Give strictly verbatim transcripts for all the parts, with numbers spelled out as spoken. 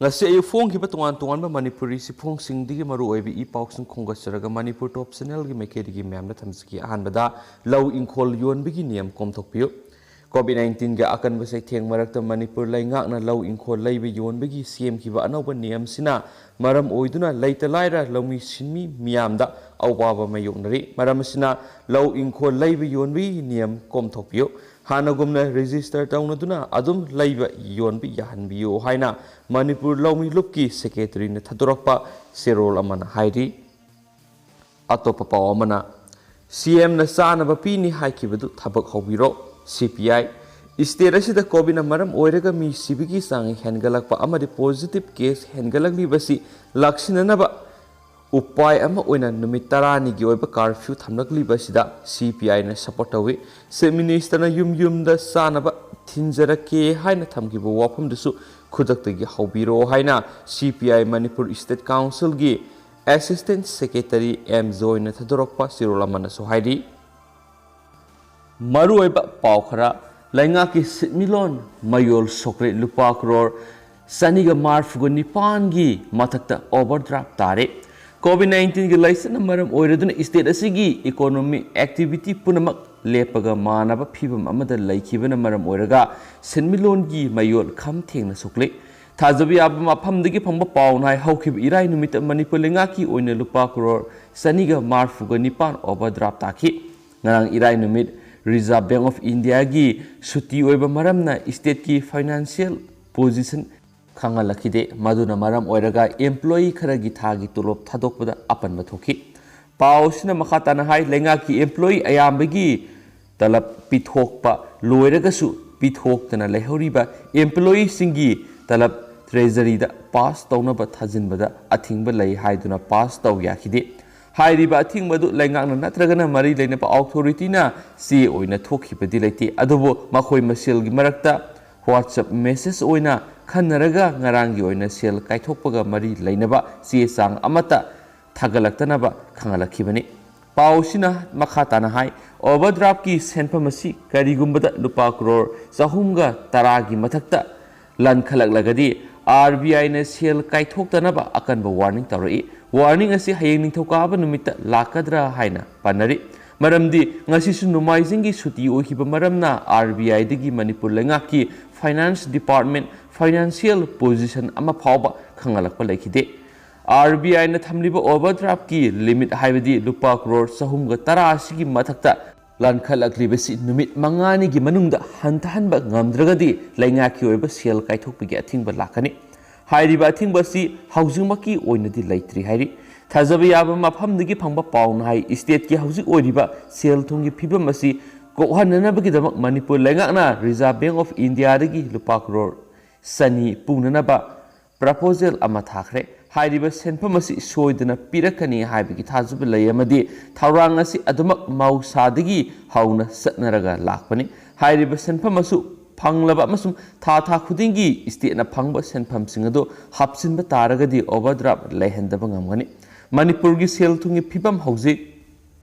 ꯉꯁꯤ ꯑꯌꯨꯛ ꯐꯣꯡꯈꯤꯕ ꯇꯣꯉꯥꯟ ꯇꯣꯉꯥꯟꯕ ꯃꯅꯤꯄꯨꯔꯤ ꯆꯦꯐꯣꯡꯁꯤꯡꯗꯒꯤ ꯃꯔꯨꯑꯣꯏꯕ ꯏ ꯄꯥꯎꯁꯤꯡ ꯈꯣꯝꯒꯠꯆꯔꯒ ꯃꯅꯤꯄꯨꯔ ꯇꯣꯞ ꯆꯦꯅꯦꯜꯒꯤ ꯃꯥꯏꯀꯩꯗꯒꯤ ꯃꯌꯥꯝꯗ ꯊꯝꯖꯒꯦ꯫ ꯑꯍꯥꯟꯕꯗ ꯂꯧ ꯏꯪꯈꯣꯜ ꯌꯣꯟꯕꯒꯤ ꯅꯤꯌꯝ ꯀꯣꯝꯊꯣꯛꯄꯤꯌꯨ꯫ ꯀꯣꯚꯤꯗ ꯅꯥꯏꯟꯇꯤꯟꯒꯤ ꯑꯀꯟꯕ ꯆꯩꯊꯦꯡ ꯃꯔꯛꯇ ꯃꯅꯤꯄꯨꯔ ꯂꯩꯉꯥꯛꯅ ꯂꯧ ꯏꯪꯈꯣꯜ ꯂꯩꯕ ꯌꯣꯟꯕꯒꯤ ꯁꯦꯝꯈꯤꯕ ꯑꯅꯧꯕ ꯅꯤꯌꯝꯁꯤꯅ ꯃꯔꯝ ꯑꯣꯏꯗꯨꯅ ꯂꯩꯇ ꯂꯥꯏꯔ ꯂꯧꯃꯤ ꯁꯤꯟꯃꯤ ꯃꯤꯌꯥꯝꯗ ꯑꯋꯥꯕ ꯃꯥꯌꯣꯛꯅꯔꯤ꯫ ꯃꯔꯝ ꯑꯁꯤꯅ ꯂꯧ ꯏꯪꯈꯣꯜ ꯂꯩꯕ ꯌꯣꯟꯕꯒꯤ ꯅꯤꯌꯝ ꯀꯣꯝꯊꯣꯛꯄꯤꯌꯨ꯫ ꯍꯥꯟꯅꯒꯨꯝꯅ ꯔꯦꯖꯤꯁꯇꯔ ꯇꯧꯅꯗꯨꯅ ꯑꯗꯨꯝ ꯂꯩꯕ ꯌꯣꯟꯕ ꯌꯥꯍꯟꯕꯤꯌꯨ ꯍꯥꯏꯅ ꯃꯅꯤꯄꯨꯔ ꯂꯧꯃꯤ ꯂꯨꯞꯀꯤ ꯁꯦꯀ꯭ꯔꯦꯇꯔꯤꯅ ꯊꯥꯗꯣꯔꯛꯄ ꯆꯦꯔꯣꯜ ꯑꯃꯅ ꯍꯥꯏꯔꯤ꯫ ꯑꯇꯣꯞꯄ ꯄꯥꯎ ꯑꯃꯅ, ꯁꯤ ꯑꯦꯝꯅ ꯆꯥꯅꯕ ꯄꯤꯅꯤ ꯍꯥꯏꯈꯤꯕꯗꯨ ꯊꯕꯛ ꯍꯧꯕꯤꯔꯣ, ꯁꯤ ꯄꯤ ꯑꯥꯏ꯫ ꯏꯁꯇꯦꯠ ꯑꯁꯤꯗ ꯀꯣꯚꯤꯗꯅ ꯃꯔꯝ ꯑꯣꯏꯔꯒ ꯃꯤ ꯁꯤꯕꯒꯤ ꯆꯥꯡ ꯍꯦꯟꯒꯠꯂꯛꯄ ꯑꯃꯗꯤ ꯄꯣꯖꯤꯇꯤꯚ ꯀꯦꯁ ꯍꯦꯟꯒꯠꯂꯛꯂꯤꯕꯁꯤ ꯂꯥꯛꯁꯤꯟꯅꯅꯕ ꯎꯄꯥꯏ ꯑꯃ ꯑꯣꯏꯅ ꯅꯨꯃꯤꯠ ꯇꯔꯥꯅꯤꯒꯤ ꯑꯣꯏꯕ ꯀꯥꯔꯐ꯭ꯌꯨ ꯊꯝꯂꯛꯂꯤꯕ ꯑꯁꯤꯗ ꯁꯤ ꯄꯤ ꯑꯥꯏꯅ ꯁꯄꯣꯔꯠ ꯇꯧꯏ꯫ ꯆꯤꯐ ꯃꯤꯅꯤꯁꯇꯔꯅ ꯌꯨꯝ ꯌꯨꯝꯗ ꯆꯥꯅꯕ ꯊꯤꯟꯖꯔꯛꯀꯦ ꯍꯥꯏꯅ ꯊꯝꯈꯤꯕ ꯋꯥꯐꯝꯗꯨꯁꯨ ꯈꯨꯗꯛꯇꯒꯤ ꯍꯧꯕꯤꯔꯣ ꯍꯥꯏꯅ ꯁꯤ ꯄꯤ ꯑꯥꯏ ꯃꯅꯤꯄꯨꯔ ꯏꯁꯇꯦꯠ ꯀꯥꯎꯟꯁꯤꯜꯒꯤ ꯑꯦꯁꯤꯁꯇꯦꯟꯠ ꯁꯦꯀ꯭ꯔꯦꯇꯔꯤ ꯑꯦꯝ ꯖꯣꯏꯅ ꯊꯥꯗꯣꯔꯛꯄ ꯆꯦꯔꯣꯜ ꯑꯃꯅꯁꯨ ꯍꯥꯏꯔꯤ꯫ ꯃꯔꯨꯑꯣꯏꯕ ꯄꯥꯎ ꯈꯔ, ꯂꯩꯉꯥꯛꯀꯤ ꯁꯤꯟꯃꯤꯠꯂꯣꯟ ꯃꯌꯣꯜ ꯁꯣꯛꯂꯦ, ꯂꯨꯄꯥ ꯀ꯭ꯔꯣꯔ ꯆꯅꯤꯒ ꯃꯔꯐꯨꯒ ꯅꯤꯄꯥꯟꯒꯤ ꯃꯊꯛꯇ ꯑꯣꯚꯔꯗ꯭ꯔꯥꯐ ꯇꯥꯔꯦ꯫ ꯀꯣꯚꯤꯗ ꯅꯥꯏꯟꯇꯤꯟꯒꯤ ꯂꯥꯏꯆꯠꯅ ꯃꯔꯝ ꯑꯣꯏꯔꯗꯨꯅ ꯏꯁꯇꯦꯠ ꯑꯁꯤꯒꯤ ꯏꯀꯣꯅꯣꯃꯤꯛ ꯑꯦꯛꯇꯤꯚꯤꯇꯤ ꯄꯨꯝꯅꯃꯛ ꯂꯦꯞꯄꯒ ꯃꯥꯟꯅꯕ ꯐꯤꯕꯝ ꯑꯃꯗ ꯂꯩꯈꯤꯕꯅ ꯃꯔꯝ ꯑꯣꯏꯔꯒ ꯁꯤꯟꯃꯤꯠꯂꯣꯟꯒꯤ ꯃꯌꯣꯜ ꯈꯝ ꯊꯦꯡꯅ ꯁꯣꯛꯂꯦ꯫ ꯊꯥꯖꯕ ꯌꯥꯕ ꯃꯐꯝꯗꯒꯤ ꯐꯪꯕ ꯄꯥꯎꯅ ꯍꯥꯏ, ꯍꯧꯈꯤꯕ ꯏꯔꯥꯏ ꯅꯨꯃꯤꯠꯇ ꯃꯅꯤꯄꯨꯔ ꯂꯩꯉꯥꯛꯀꯤ ꯑꯣꯏꯅ ꯂꯨꯄꯥ ꯀ꯭ꯔꯣꯔ ꯆꯅꯤꯒ ꯃꯔꯐꯨꯒ ꯅꯤꯄꯥꯟ ꯑꯣꯚꯔꯗ꯭ꯔꯥꯐ ꯇꯥꯈꯤ꯫ ꯉꯔꯥꯡ ꯏꯔꯥꯏ ꯅꯨꯃꯤꯠ Reserve Bank of Indiaꯒꯤ ꯁꯨꯇꯤ ꯑꯣꯏꯕ ꯃꯔꯝꯅ ꯏꯁꯇꯦꯠꯀꯤ ꯐꯥꯏꯅꯥꯟꯁꯤꯌꯦꯜ ꯄꯣꯖꯤꯁꯟ ꯈꯪꯍꯜꯂꯛꯈꯤꯗꯦ꯫ ꯃꯗꯨꯅ ꯃꯔꯝ ꯑꯣꯏꯔꯒ ꯑꯦꯝꯄ꯭ꯂꯣꯌꯤ ꯈꯔꯒꯤ ꯊꯥꯒꯤ ꯇꯣꯂꯣꯞ ꯊꯥꯗꯣꯛꯄꯗ ꯑꯄꯟꯕ ꯊꯣꯛꯈꯤ꯫ ꯄꯥꯎ ꯑꯁꯤꯅ ꯃꯈꯥ ꯇꯥꯅ ꯍꯥꯏ, ꯂꯩꯉꯥꯛꯀꯤ ꯑꯦꯝꯄ꯭ꯂꯣꯌꯤ ꯑꯌꯥꯝꯕꯒꯤ ꯇꯂꯕ ꯄꯤꯊꯣꯛꯄ ꯂꯣꯏꯔꯒꯁꯨ ꯄꯤꯊꯣꯛꯇꯅ ꯂꯩꯍꯧꯔꯤꯕ ꯑꯦꯝꯄ꯭ꯂꯣꯌꯤꯁꯤꯡꯒꯤ ꯇꯂꯕ ꯇ꯭ꯔꯦꯖꯔꯤꯗ ꯄꯥꯁ ꯇꯧꯅꯕ ꯊꯥꯖꯤꯟꯕꯗ ꯑꯊꯤꯡꯕ ꯂꯩ ꯍꯥꯏꯗꯨꯅ ꯄꯥꯁ ꯇꯧ ꯌꯥꯈꯤꯗꯦ꯫ ꯍꯥꯏꯔꯤꯕ ꯑꯊꯤꯡꯕ ꯑꯗꯨ ꯂꯩꯉꯥꯛꯅ ꯅꯠꯇ꯭ꯔꯒꯅ ꯃꯔꯤ ꯂꯩꯅꯕ ꯑꯣꯊꯣꯔꯤꯇꯤꯅ ꯆꯦ ꯑꯣꯏꯅ ꯊꯣꯛꯈꯤꯕꯗꯤ ꯂꯩꯇꯦ, ꯑꯗꯨꯕꯨ ꯃꯈꯣꯏ ꯃꯁꯦꯜꯒꯤ ꯃꯔꯛꯇ WhatsApp ꯃꯦꯁꯦꯖ ꯑꯣꯏꯅ ꯈꯟꯅꯔꯒ ꯉꯔꯥꯡꯒꯤ ꯑꯣꯏꯅ ꯁꯦꯜ ꯀꯥꯏꯊꯣꯛꯄꯒ ꯃꯔꯤ ꯂꯩꯅꯕ ꯆꯦ ꯆꯥꯡ ꯑꯃꯠꯇ ꯊꯥꯒꯠꯂꯛꯇꯅꯕ ꯈꯪꯍꯜꯂꯛꯈꯤꯕꯅꯤ꯫ ꯄꯥꯎ ꯑꯁꯤꯅ ꯃꯈꯥ ꯇꯥꯅ ꯍꯥꯏ, ꯑꯣꯚꯔꯗ꯭ꯔꯥꯐꯀꯤ ꯁꯦꯟꯐꯝ ꯑꯁꯤ ꯀꯔꯤꯒꯨꯝꯕꯗ ꯂꯨꯄꯥ ꯀ꯭ꯔꯣꯔ ꯆꯍꯨꯝꯒ ꯇꯔꯥꯒꯤ ꯃꯊꯛꯇ ꯂꯟꯈꯠꯂꯛꯂꯒꯗꯤ ꯑꯥꯔ ꯕꯤ ꯑꯥꯏꯅ ꯁꯦꯜ ꯀꯥꯏꯊꯣꯛꯇꯅꯕ ꯑꯀꯟꯕ ꯋꯥꯔꯅꯤꯡ ꯇꯧꯔꯛꯏ꯫ ꯋꯥꯔꯅꯤꯡ ꯑꯁꯤ ꯍꯌꯦꯡ ꯅꯤꯡꯊꯧꯀꯥꯕ ꯅꯨꯃꯤꯠꯇ ꯂꯥꯛꯀꯗ꯭ꯔꯥ ꯍꯥꯏꯅ ꯄꯥꯅꯔꯤ꯫ ꯃꯔꯝꯗꯤ ꯉꯁꯤꯁꯨ ꯅꯣꯡꯃꯥꯏꯖꯤꯡꯒꯤ ꯁꯨꯇꯤ ꯑꯣꯏꯈꯤꯕ ꯃꯔꯝꯅ ꯑꯥꯔ ꯕꯤ ꯑꯥꯏꯗꯒꯤ ꯃꯅꯤꯄꯨꯔ ꯂꯩꯉꯥꯛꯀꯤ ꯐꯥꯏꯅꯥꯟꯁ ꯗꯤꯄꯥꯔꯠꯃꯦꯟ ꯐꯥꯏꯅꯥꯟꯁꯤꯌꯦꯜ ꯄꯣꯖꯤꯁꯟ ꯑꯃ ꯐꯥꯎꯕ ꯈꯪꯍꯜꯂꯛꯄ ꯂꯩꯈꯤꯗꯦ꯫ ꯑꯥꯔ ꯕꯤ ꯑꯥꯏꯅ ꯊꯝꯂꯤꯕ ꯑꯣꯚꯔꯗ꯭ꯔꯥꯐꯀꯤ ꯂꯤꯃꯤꯠ, ꯍꯥꯏꯕꯗꯤ ꯂꯨꯄꯥ ꯀ꯭ꯔꯣꯔ ꯆꯍꯨꯝꯒ ꯇꯔꯥ ꯑꯁꯤꯒꯤ ꯃꯊꯛꯇ ꯂꯥꯟꯈꯠꯂꯛꯂꯤꯕꯁꯤ ꯅꯨꯃꯤꯠ ꯃꯉꯥꯅꯤꯒꯤ ꯃꯅꯨꯡꯗ ꯍꯟꯊꯍꯟꯕ ꯉꯝꯗ꯭ꯔꯒꯗꯤ ꯂꯩꯉꯥꯛꯀꯤ ꯑꯣꯏꯕ ꯁꯦꯜ ꯀꯥꯏꯊꯣꯛꯄꯒꯤ ꯑꯊꯤꯡꯕ ꯂꯥꯛꯀꯅꯤ꯫ ꯍꯥꯏꯔꯤꯕ ꯑꯊꯤꯡꯕ ꯑꯁꯤ ꯍꯧꯖꯤꯛꯃꯛꯀꯤ ꯑꯣꯏꯅꯗꯤ ꯂꯩꯇ꯭ꯔꯤ ꯍꯥꯏꯔꯤ꯫ ꯊꯥꯖꯕ ꯌꯥꯕ ꯃꯐꯝꯗꯒꯤ ꯐꯪꯕ ꯄꯥꯎꯅ ꯍꯥꯏ, ꯏꯁꯇꯦꯠꯀꯤ ꯍꯧꯖꯤꯛ ꯑꯣꯏꯔꯤꯕ ꯁꯦꯜ ꯊꯨꯝꯒꯤ ꯐꯤꯕꯝ ꯑꯁꯤ ꯀꯣꯛꯍꯟꯅꯅꯕꯒꯤꯗꯃꯛ ꯃꯅꯤꯄꯨꯔ ꯂꯩꯉꯥꯛꯅ ꯔꯤꯖꯥꯔꯚ ꯕꯦꯡꯛ ꯑꯣꯐ ꯏꯟꯗꯤꯌꯥꯗꯒꯤ ꯂꯨꯄꯥ ꯀ꯭ꯔꯣꯔ ꯆꯅꯤ ꯄꯨꯅꯅꯕ ꯄ꯭ꯔꯄꯣꯖꯦꯜ ꯑꯃ ꯊꯥꯈ꯭ꯔꯦ꯫ ꯍꯥꯏꯔꯤꯕ ꯁꯦꯟꯐꯝ ꯑꯁꯤ ꯁꯣꯏꯗꯅ ꯄꯤꯔꯛꯀꯅꯤ ꯍꯥꯏꯕꯒꯤ ꯊꯥꯖꯕ ꯂꯩ ꯑꯃꯗꯤ ꯊꯧꯔꯥꯡ ꯑꯁꯤ ꯑꯗꯨꯃꯛ ꯃꯍꯧꯁꯥꯗꯒꯤ ꯍꯧꯅ ꯆꯠꯅꯔꯒ ꯂꯥꯛꯄꯅꯤ꯫ ꯍꯥꯏꯔꯤꯕ ꯁꯦꯟꯐꯝ ꯑꯁꯨ ꯐꯪꯂꯕ ꯑꯃꯁꯨꯡ ꯊꯥ ꯊꯥ ꯈꯨꯗꯤꯡꯒꯤ ꯏꯁꯇꯦꯠꯅ ꯐꯪꯕ ꯁꯦꯟꯐꯝꯁꯤꯡ ꯑꯗꯨ ꯍꯥꯞꯆꯤꯟꯕ ꯇꯥꯔꯒꯗꯤ ꯑꯣꯚꯔꯗ꯭ꯔꯥꯐ ꯂꯩꯍꯟꯗꯕ ꯉꯝꯒꯅꯤ꯫ ꯃꯅꯤꯄꯨꯔꯒꯤ ꯁꯦꯜ ꯊꯨꯝꯒꯤ ꯐꯤꯕꯝ ꯍꯧꯖꯤꯛ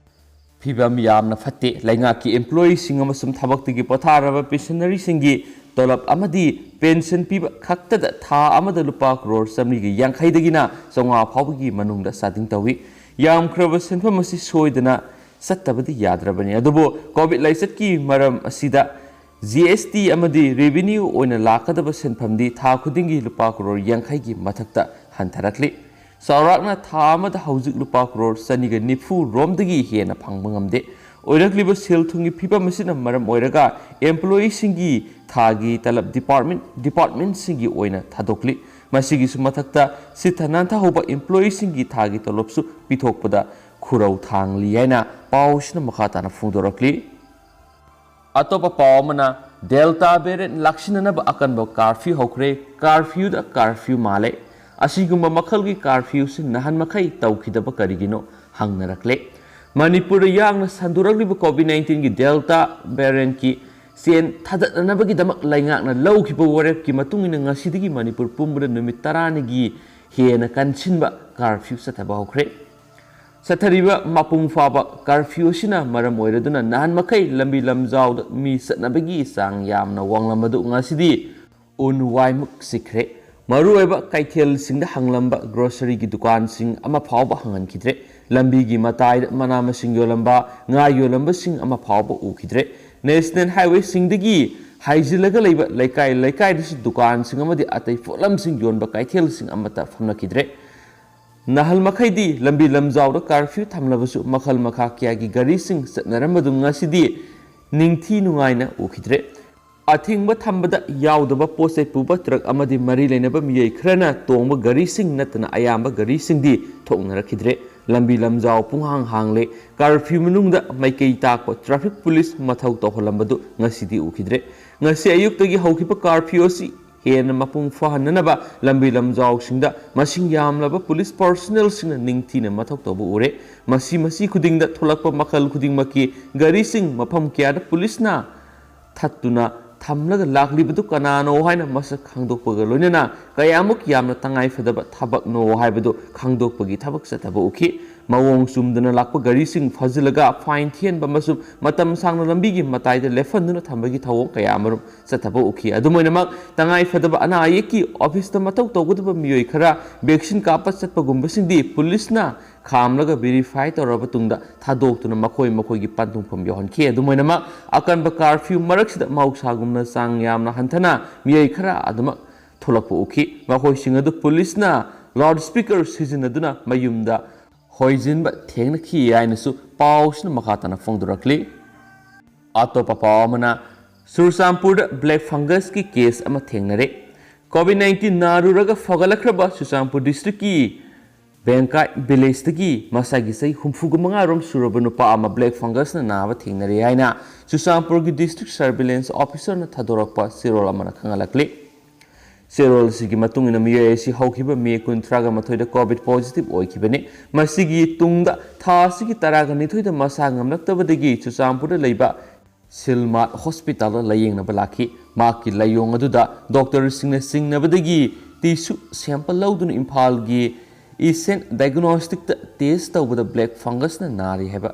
ꯐꯤꯕꯝ ꯌꯥꯝꯅ ꯐꯠꯇꯦ꯫ ꯂꯩꯉꯥꯛꯀꯤ employeeꯁꯤꯡ ꯑꯃꯁꯨꯡ ꯊꯕꯛꯇꯒꯤ ꯄꯣꯊꯥꯔꯕ ꯄꯦꯟꯁꯅꯔꯤꯁꯤꯡꯒꯤ ꯇꯣꯂꯞ ꯑꯃꯗꯤ ꯄꯦꯟꯁꯟ ꯄꯤꯕ ꯈꯛꯇꯗ ꯊꯥ ꯑꯃꯗ ꯂꯨꯄꯥ ꯀ꯭ꯔꯣꯔ ꯆꯥꯃꯔꯤꯒ ꯌꯥꯡꯈꯩꯗꯒꯤꯅ ꯆꯥꯝꯃꯉꯥ ꯐꯥꯎꯕꯒꯤ ꯃꯅꯨꯡꯗ ꯆꯥꯗꯤꯡ ꯇꯧꯏ꯫ ꯌꯥꯝꯈ꯭ꯔꯕ ꯁꯦꯟꯐꯝ ꯑꯁꯤ ꯁꯣꯏꯗꯅ ꯆꯠꯇꯕꯗꯤ ꯌꯥꯗ꯭ꯔꯕꯅꯤ꯫ ꯑꯗꯨꯕꯨ COVID ꯂꯥꯏꯆꯠꯀꯤ ꯃꯔꯝ ꯑꯁꯤꯗ G S T ꯑꯃꯗꯤ revenue ꯑꯣꯏꯅ ꯂꯥꯛꯀꯗꯕ ꯁꯦꯟꯐꯝꯗꯤ ꯊꯥ ꯈꯨꯗꯤꯡꯒꯤ ꯂꯨꯄꯥ ꯀ꯭ꯔꯣꯔ ꯌꯥꯡꯈꯩꯒꯤ ꯃꯊꯛꯇ ꯍꯟꯊꯔꯛꯂꯤ꯫ ꯆꯥꯎꯔꯥꯛꯅ ꯊꯥ ꯑꯃꯗ ꯍꯧꯖꯤꯛ ꯂꯨꯄꯥ ꯀ꯭ꯔꯣꯔ ꯆꯅꯤꯒ ꯅꯤꯐꯨ ꯔꯣꯝꯗꯒꯤ ꯍꯦꯟꯅ ꯐꯪꯕ ꯉꯝꯗꯦ꯫ ꯑꯣꯏꯔꯛꯂꯤꯕ ꯁꯦꯜ ꯊꯨꯝꯒꯤ ꯐꯤꯕꯝ ꯑꯁꯤꯅ ꯃꯔꯝ ꯑꯣꯏꯔꯒ employeeꯁꯤꯡꯒꯤ ꯊꯥꯒꯤ ꯇꯂꯕ department, departmentꯁꯤꯡꯒꯤ ꯑꯣꯏꯅ ꯊꯥꯗꯣꯛꯂꯤ꯫ ꯃꯁꯤꯒꯤꯁꯨ ꯃꯊꯛꯇ ꯁꯤꯠꯊ ꯅꯥꯟꯊꯍꯧꯕ employeeꯁꯤꯡꯒꯤ ꯊꯥꯒꯤ ꯇꯣꯂꯣꯞꯁꯨ ꯄꯤꯊꯣꯛꯄꯗ ꯈꯨꯔꯧ ꯊꯥꯡꯂꯤ ꯍꯥꯏꯅ ꯄꯥꯎꯁꯤꯅ ꯃꯈꯥ ꯇꯥꯅ ꯐꯣꯡꯗꯣꯔꯛꯂꯤ꯫ ꯑꯇꯣꯞꯄ ꯄꯥꯎ ꯑꯃꯅ, Delta variant ꯂꯥꯛꯁꯤꯟꯅꯅꯕ ꯑꯀꯟꯕ curfew ꯍꯧꯈ꯭ꯔꯦ꯫ Curfewꯗ curfew ꯃꯥꯜꯂꯦ꯫ ꯑꯁꯤꯒꯨꯝꯕ ꯃꯈꯜꯒꯤ curfewꯁꯤ ꯅꯍꯥꯟ ꯃꯈꯩ ꯇꯧꯈꯤꯗꯕ ꯀꯔꯤꯒꯤꯅꯣ ꯍꯪꯅꯔꯛꯂꯦ꯫ ꯃꯅꯤꯄꯨꯔꯗ ꯌꯥꯡꯅ ꯁꯟꯗꯣꯔꯛꯂꯤꯕ COVID nineteenꯒꯤ Delta variantꯀꯤ ꯆꯦꯟ ꯊꯥꯗꯠꯅꯅꯕꯒꯤꯗꯃꯛ ꯂꯩꯉꯥꯛꯅ ꯂꯧꯈꯤꯕ ꯋꯥꯔꯦꯞꯀꯤ ꯃꯇꯨꯡ ꯏꯟꯅ ꯉꯁꯤꯗꯒꯤ ꯃꯅꯤꯄꯨꯔ ꯄꯨꯝꯕꯗ ꯅꯨꯃꯤꯠ ꯇꯔꯥꯅꯤꯒꯤ ꯍꯦꯟꯅ ꯀꯟꯁꯤꯟꯕ curfew ꯆꯠꯊꯕ ꯍꯧꯈ꯭ꯔꯦ꯫ ꯆꯠꯊꯔꯤꯕ ꯃꯄꯨꯡ ꯐꯥꯕ curfew ꯑꯁꯤꯅ ꯃꯔꯝ ꯑꯣꯏꯔꯗꯨꯅ ꯅꯍꯥꯟ ꯃꯈꯩ ꯂꯝꯕꯤ ꯂꯝꯖꯥꯎꯗ ꯃꯤ ꯆꯠꯅꯕꯒꯤ ꯆꯥꯡ ꯌꯥꯝꯅ ꯋꯥꯡꯂꯝꯕꯗꯨ ꯉꯁꯤꯗꯤ ꯎꯟ ꯋꯥꯏꯃꯨꯛ ꯆꯤꯛꯈ꯭ꯔꯦ꯫ ꯃꯔꯨꯑꯣꯏꯕ ꯀꯩꯊꯦꯜꯁꯤꯡꯗ ꯍꯥꯡꯂꯝꯕ ꯒ꯭ꯔꯣꯁꯔꯤꯒꯤ ꯗꯨꯀꯥꯟꯁꯤꯡ ꯑꯃ ꯐꯥꯎꯕ ꯍꯥꯡꯍꯟꯈꯤꯗ꯭ꯔꯦ꯫ ꯂꯝꯕꯤꯒꯤ ꯃꯇꯥꯏꯗ ꯃꯅꯥ ꯃꯁꯤꯡ ꯌꯣꯜꯂꯝꯕ, ꯉꯥ ꯌꯣꯜꯂꯝꯕꯁꯤꯡ ꯑꯃ ꯐꯥꯎꯕ ꯎꯈꯤꯗ꯭ꯔꯦ꯫ ꯅꯦꯁꯅꯦꯜ ꯍꯥꯏꯋꯦꯁꯤꯡꯗꯒꯤ ꯍꯥꯏꯖꯤꯜꯂꯒ ꯂꯩꯕ ꯂꯩꯀꯥꯏ ꯂꯩꯀꯥꯏꯗꯁꯨ ꯗꯨꯀꯥꯟꯁꯤꯡ ꯑꯃꯗꯤ ꯑꯇꯩ ꯄꯣꯠꯂꯝꯁꯤꯡ ꯌꯣꯟꯕ ꯀꯩꯊꯦꯜꯁꯤꯡ ꯑꯃꯠꯇ ꯐꯝꯅꯈꯤꯗ꯭ꯔꯦ꯫ ꯅꯍꯥꯜ ꯃꯈꯩꯗꯤ ꯂꯝꯕꯤ ꯂꯝꯖꯥꯎꯗ ꯀꯥꯔꯐ꯭ꯌꯨ ꯊꯝꯂꯕꯁꯨ ꯃꯈꯜ ꯃꯈꯥ ꯀꯌꯥꯒꯤ ꯒꯥꯔꯤꯁꯤꯡ ꯆꯠꯅꯔꯝꯕꯗꯨ ꯉꯁꯤꯗꯤ ꯅꯤꯡꯊꯤ ꯅꯨꯡꯉꯥꯏꯅ ꯎꯈꯤꯗ꯭ꯔꯦ꯫ ꯑꯊꯤꯡꯕ ꯊꯝꯕꯗ ꯌꯥꯎꯗꯕ ꯄꯣꯠ ꯆꯩ ꯄꯨꯕ ꯇ꯭ꯔꯛ ꯑꯃꯗꯤ ꯃꯔꯤ ꯂꯩꯅꯕ ꯃꯤꯑꯣꯏ ꯈꯔꯅ ꯇꯣꯡꯕ ꯒꯥꯔꯤꯁꯤꯡ ꯅꯠꯇꯅ ꯑꯌꯥꯝꯕ ꯒꯥꯔꯤꯁꯤꯡꯗꯤ ꯊꯣꯛꯅꯔꯛꯈꯤꯗ꯭ꯔꯦ꯫ ꯂꯝꯕꯤ ꯂꯝꯖꯥꯎ ꯄꯨꯡꯍꯥꯡ ꯍꯥꯡꯂꯦ꯫ ꯀꯥꯔꯐ꯭ꯌꯨ ꯃꯅꯨꯡꯗ ꯃꯥꯏꯀꯩ ꯇꯥꯛꯄ ꯇ꯭ꯔꯥꯐꯤꯛ ꯄꯨꯂꯤꯁ ꯃꯊꯧ ꯇꯧꯍꯜꯂꯝꯕꯗꯨ ꯉꯁꯤꯗꯤ ꯎꯈꯤꯗ꯭ꯔꯦ꯫ ꯉꯁꯤ ꯑꯌꯨꯛꯇꯒꯤ ꯍꯧꯈꯤꯕ ꯀꯥꯔꯐ꯭ꯌꯨ ꯑꯁꯤ ꯍꯦꯟꯅ ꯃꯄꯨꯡ ꯐꯥꯍꯟꯅꯅꯕ ꯂꯝꯕꯤ ꯂꯝꯖꯥꯎꯁꯤꯡꯗ ꯃꯁꯤꯡ ꯌꯥꯝꯂꯕ ꯄꯨꯂꯤꯁ ꯄꯥꯔꯁꯣꯅꯦꯜꯁꯤꯡꯅ ꯅꯤꯡꯊꯤꯅ ꯃꯊꯧ ꯇꯧꯕ ꯎꯔꯦ꯫ ꯃꯁꯤ ꯃꯁꯤ ꯈꯨꯗꯤꯡꯗ ꯊꯣꯛꯂꯛꯄ ꯃꯈꯜ ꯈꯨꯗꯤꯡꯃꯛꯀꯤ ꯒꯥꯔꯤꯁꯤꯡ ꯃꯐꯝ ꯀꯌꯥꯗ ꯄꯨꯂꯤꯁꯅ ꯊꯠꯇꯨꯅ ꯊꯝꯂꯒ ꯂꯥꯛꯂꯤꯕꯗꯨ ꯀꯅꯥꯅꯣ ꯍꯥꯏꯅ ꯃꯁꯛ ꯈꯪꯗꯣꯛꯄꯒ ꯂꯣꯏꯅꯅ ꯀꯌꯥꯃꯨꯛ ꯌꯥꯝꯅ ꯇꯉꯥꯏꯐꯗꯕ ꯊꯕꯛꯅꯣ ꯍꯥꯏꯕꯗꯨ ꯈꯪꯗꯣꯛꯄꯒꯤ ꯊꯕꯛ ꯆꯠꯊꯕ ꯎꯈꯤ꯫ ꯃꯑꯣꯡ ꯆꯨꯝꯗꯅ ꯂꯥꯛꯄ ꯒꯥꯔꯤꯁꯤꯡ ꯐꯥꯖꯤꯜꯂꯒ ꯐꯥꯏꯟ ꯊꯤꯍꯟꯕ ꯑꯃꯁꯨꯡ ꯃꯇꯝ ꯁꯥꯡꯅ ꯂꯝꯕꯤꯒꯤ ꯃꯇꯥꯏꯗ ꯂꯦꯞꯍꯟꯗꯨꯅ ꯊꯝꯕꯒꯤ ꯊꯧꯑꯣꯡ ꯀꯌꯥ ꯑꯃꯔꯣꯝ ꯆꯠꯊꯕ ꯎꯈꯤ꯫ ꯑꯗꯨꯝ ꯑꯣꯏꯅꯃꯛ, ꯇꯉꯥꯏꯐꯗꯕ ꯑꯅꯥ ꯑꯌꯦꯛꯀꯤ ꯑꯣꯐꯤꯁꯇ ꯃꯊꯧ ꯇꯧꯒꯗꯕ ꯃꯤꯑꯣꯏ ꯈꯔ ꯚꯦꯛꯁꯤꯟ ꯀꯥꯞꯄ ꯆꯠꯄꯒꯨꯝꯕꯁꯤꯡꯗꯤ ꯄꯨꯂꯤꯁꯅ ꯈꯥꯝꯂꯒ ꯚꯦꯔꯤꯐꯥꯏ ꯇꯧꯔꯕ ꯇꯨꯡꯗ ꯊꯥꯗꯣꯛꯇꯨꯅ ꯃꯈꯣꯏ ꯃꯈꯣꯏꯒꯤ ꯄꯟꯊꯨꯡꯐꯝ ꯌꯧꯍꯟꯈꯤ꯫ ꯑꯗꯨꯝ ꯑꯣꯏꯅꯃꯛ, ꯑꯀꯟꯕ ꯀꯥꯔꯐ꯭ꯌꯨ ꯃꯔꯛꯁꯤꯗ ꯃꯍꯧꯁꯥꯒꯨꯝꯅ ꯆꯥꯡ ꯌꯥꯝꯅ ꯍꯟꯊꯅ ꯃꯤꯑꯣꯏ ꯈꯔ ꯑꯗꯨꯃꯛ ꯊꯣꯛꯂꯛꯄ ꯎꯈꯤ꯫ ꯃꯈꯣꯏꯁꯤꯡ ꯑꯗꯨ ꯄꯨꯂꯤꯁꯅ ꯂꯥꯎꯗ ꯁ꯭ꯄꯤꯀꯔ ꯁꯤꯖꯤꯟꯅꯗꯨꯅ ꯃꯌꯨꯝꯗ ꯍꯣꯏꯖꯤꯟꯕ ꯊꯦꯡꯅꯈꯤ ꯍꯥꯏꯅꯁꯨ ꯄꯥꯎꯁꯤꯅ ꯃꯈꯥ ꯇꯥꯅ ꯐꯣꯡꯗꯣꯔꯛꯂꯤ꯫ ꯑꯇꯣꯞꯄ ꯄꯥꯎ ꯑꯃꯅ, ꯆꯨꯔꯆꯥꯟꯄꯨꯔꯗ ꯕ꯭ꯂꯦꯛ ꯐꯪꯒꯁꯀꯤ ꯀꯦꯁ ꯑꯃ ꯊꯦꯡꯅꯔꯦ꯫ ꯀꯣꯚꯤꯗ ꯅꯥꯏꯟꯇꯤꯟ ꯅꯥꯔꯨꯔꯒ ꯐꯒꯠꯂꯛꯈ꯭ꯔꯕ ꯆꯨꯔꯆꯥꯟꯄꯨꯔ ꯗꯤꯁꯇ꯭ꯔꯤꯛꯀꯤ ꯕꯦꯡꯀꯥꯏ ꯚꯤꯂꯦꯖꯇꯒꯤ ꯃꯁꯥꯒꯤ ꯆꯍꯤ ꯍꯨꯝꯐꯨꯒ ꯃꯉꯥ ꯔꯣꯝ ꯁꯨꯔꯕ ꯅꯨꯄꯥ ꯑꯃ ꯕ꯭ꯂꯦꯛ ꯐꯪꯒꯁꯅ ꯅꯥꯕ ꯊꯦꯡꯅꯔꯦ ꯍꯥꯏꯅ ꯆꯨꯔꯆꯥꯟꯄꯨꯔꯒꯤ ꯗꯤꯁꯇ꯭ꯔꯤꯛ ꯁꯔꯚꯤꯂꯦꯟꯁ ꯑꯣꯐꯤꯁꯔꯅ ꯊꯥꯗꯣꯔꯛꯄ ꯆꯦꯔꯣꯜ ꯑꯃꯅ ꯈꯪꯍꯜꯂꯛꯂꯤ꯫ ꯆꯦꯔꯣꯜ ꯑꯁꯤꯒꯤ ꯃꯇꯨꯡ ꯏꯟꯅ ꯃꯤꯑꯣꯏ ꯑꯁꯤ ꯍꯧꯈꯤꯕ ꯃꯦ ꯀꯨꯟꯊ꯭ꯔꯥꯒ ꯃꯥꯊꯣꯏꯗ ꯀꯣꯚꯤꯗ ꯄꯣꯖꯤꯇꯤꯚ ꯑꯣꯏꯈꯤꯕꯅꯤ꯫ ꯃꯁꯤꯒꯤ ꯇꯨꯡꯗ ꯊꯥ ꯑꯁꯤꯒꯤ ꯇꯔꯥꯒ ꯅꯤꯊꯣꯏꯗ ꯃꯁꯥ ꯉꯝꯂꯛꯇꯕꯗꯒꯤ ꯆꯨꯔꯆꯥꯟꯄꯨꯔꯗ ꯂꯩꯕ ꯁꯤꯜꯃꯥꯠ ꯍꯣꯁꯄꯤꯇꯥꯜꯗ ꯂꯥꯌꯦꯡꯅꯕ ꯂꯥꯛꯈꯤ꯫ ꯃꯍꯥꯛꯀꯤ ꯂꯥꯏꯑꯣꯡ ꯑꯗꯨꯗ ꯗꯣꯛꯇꯔꯁꯤꯡꯅ ꯆꯤꯡꯅꯕꯗꯒꯤ ꯇꯤꯁꯨ ꯁꯦꯝꯄꯜ ꯂꯧꯗꯨꯅ ꯏꯝꯐꯥꯜꯒꯤ ꯏꯁꯦꯟ ꯗꯥꯏꯒꯅꯣꯁꯇꯤꯛꯇ ꯇꯦꯁ ꯇꯧꯕꯗ ꯕ꯭ꯂꯦꯛ ꯐꯪꯒꯁꯅ ꯅꯥꯔꯤ ꯍꯥꯏꯕ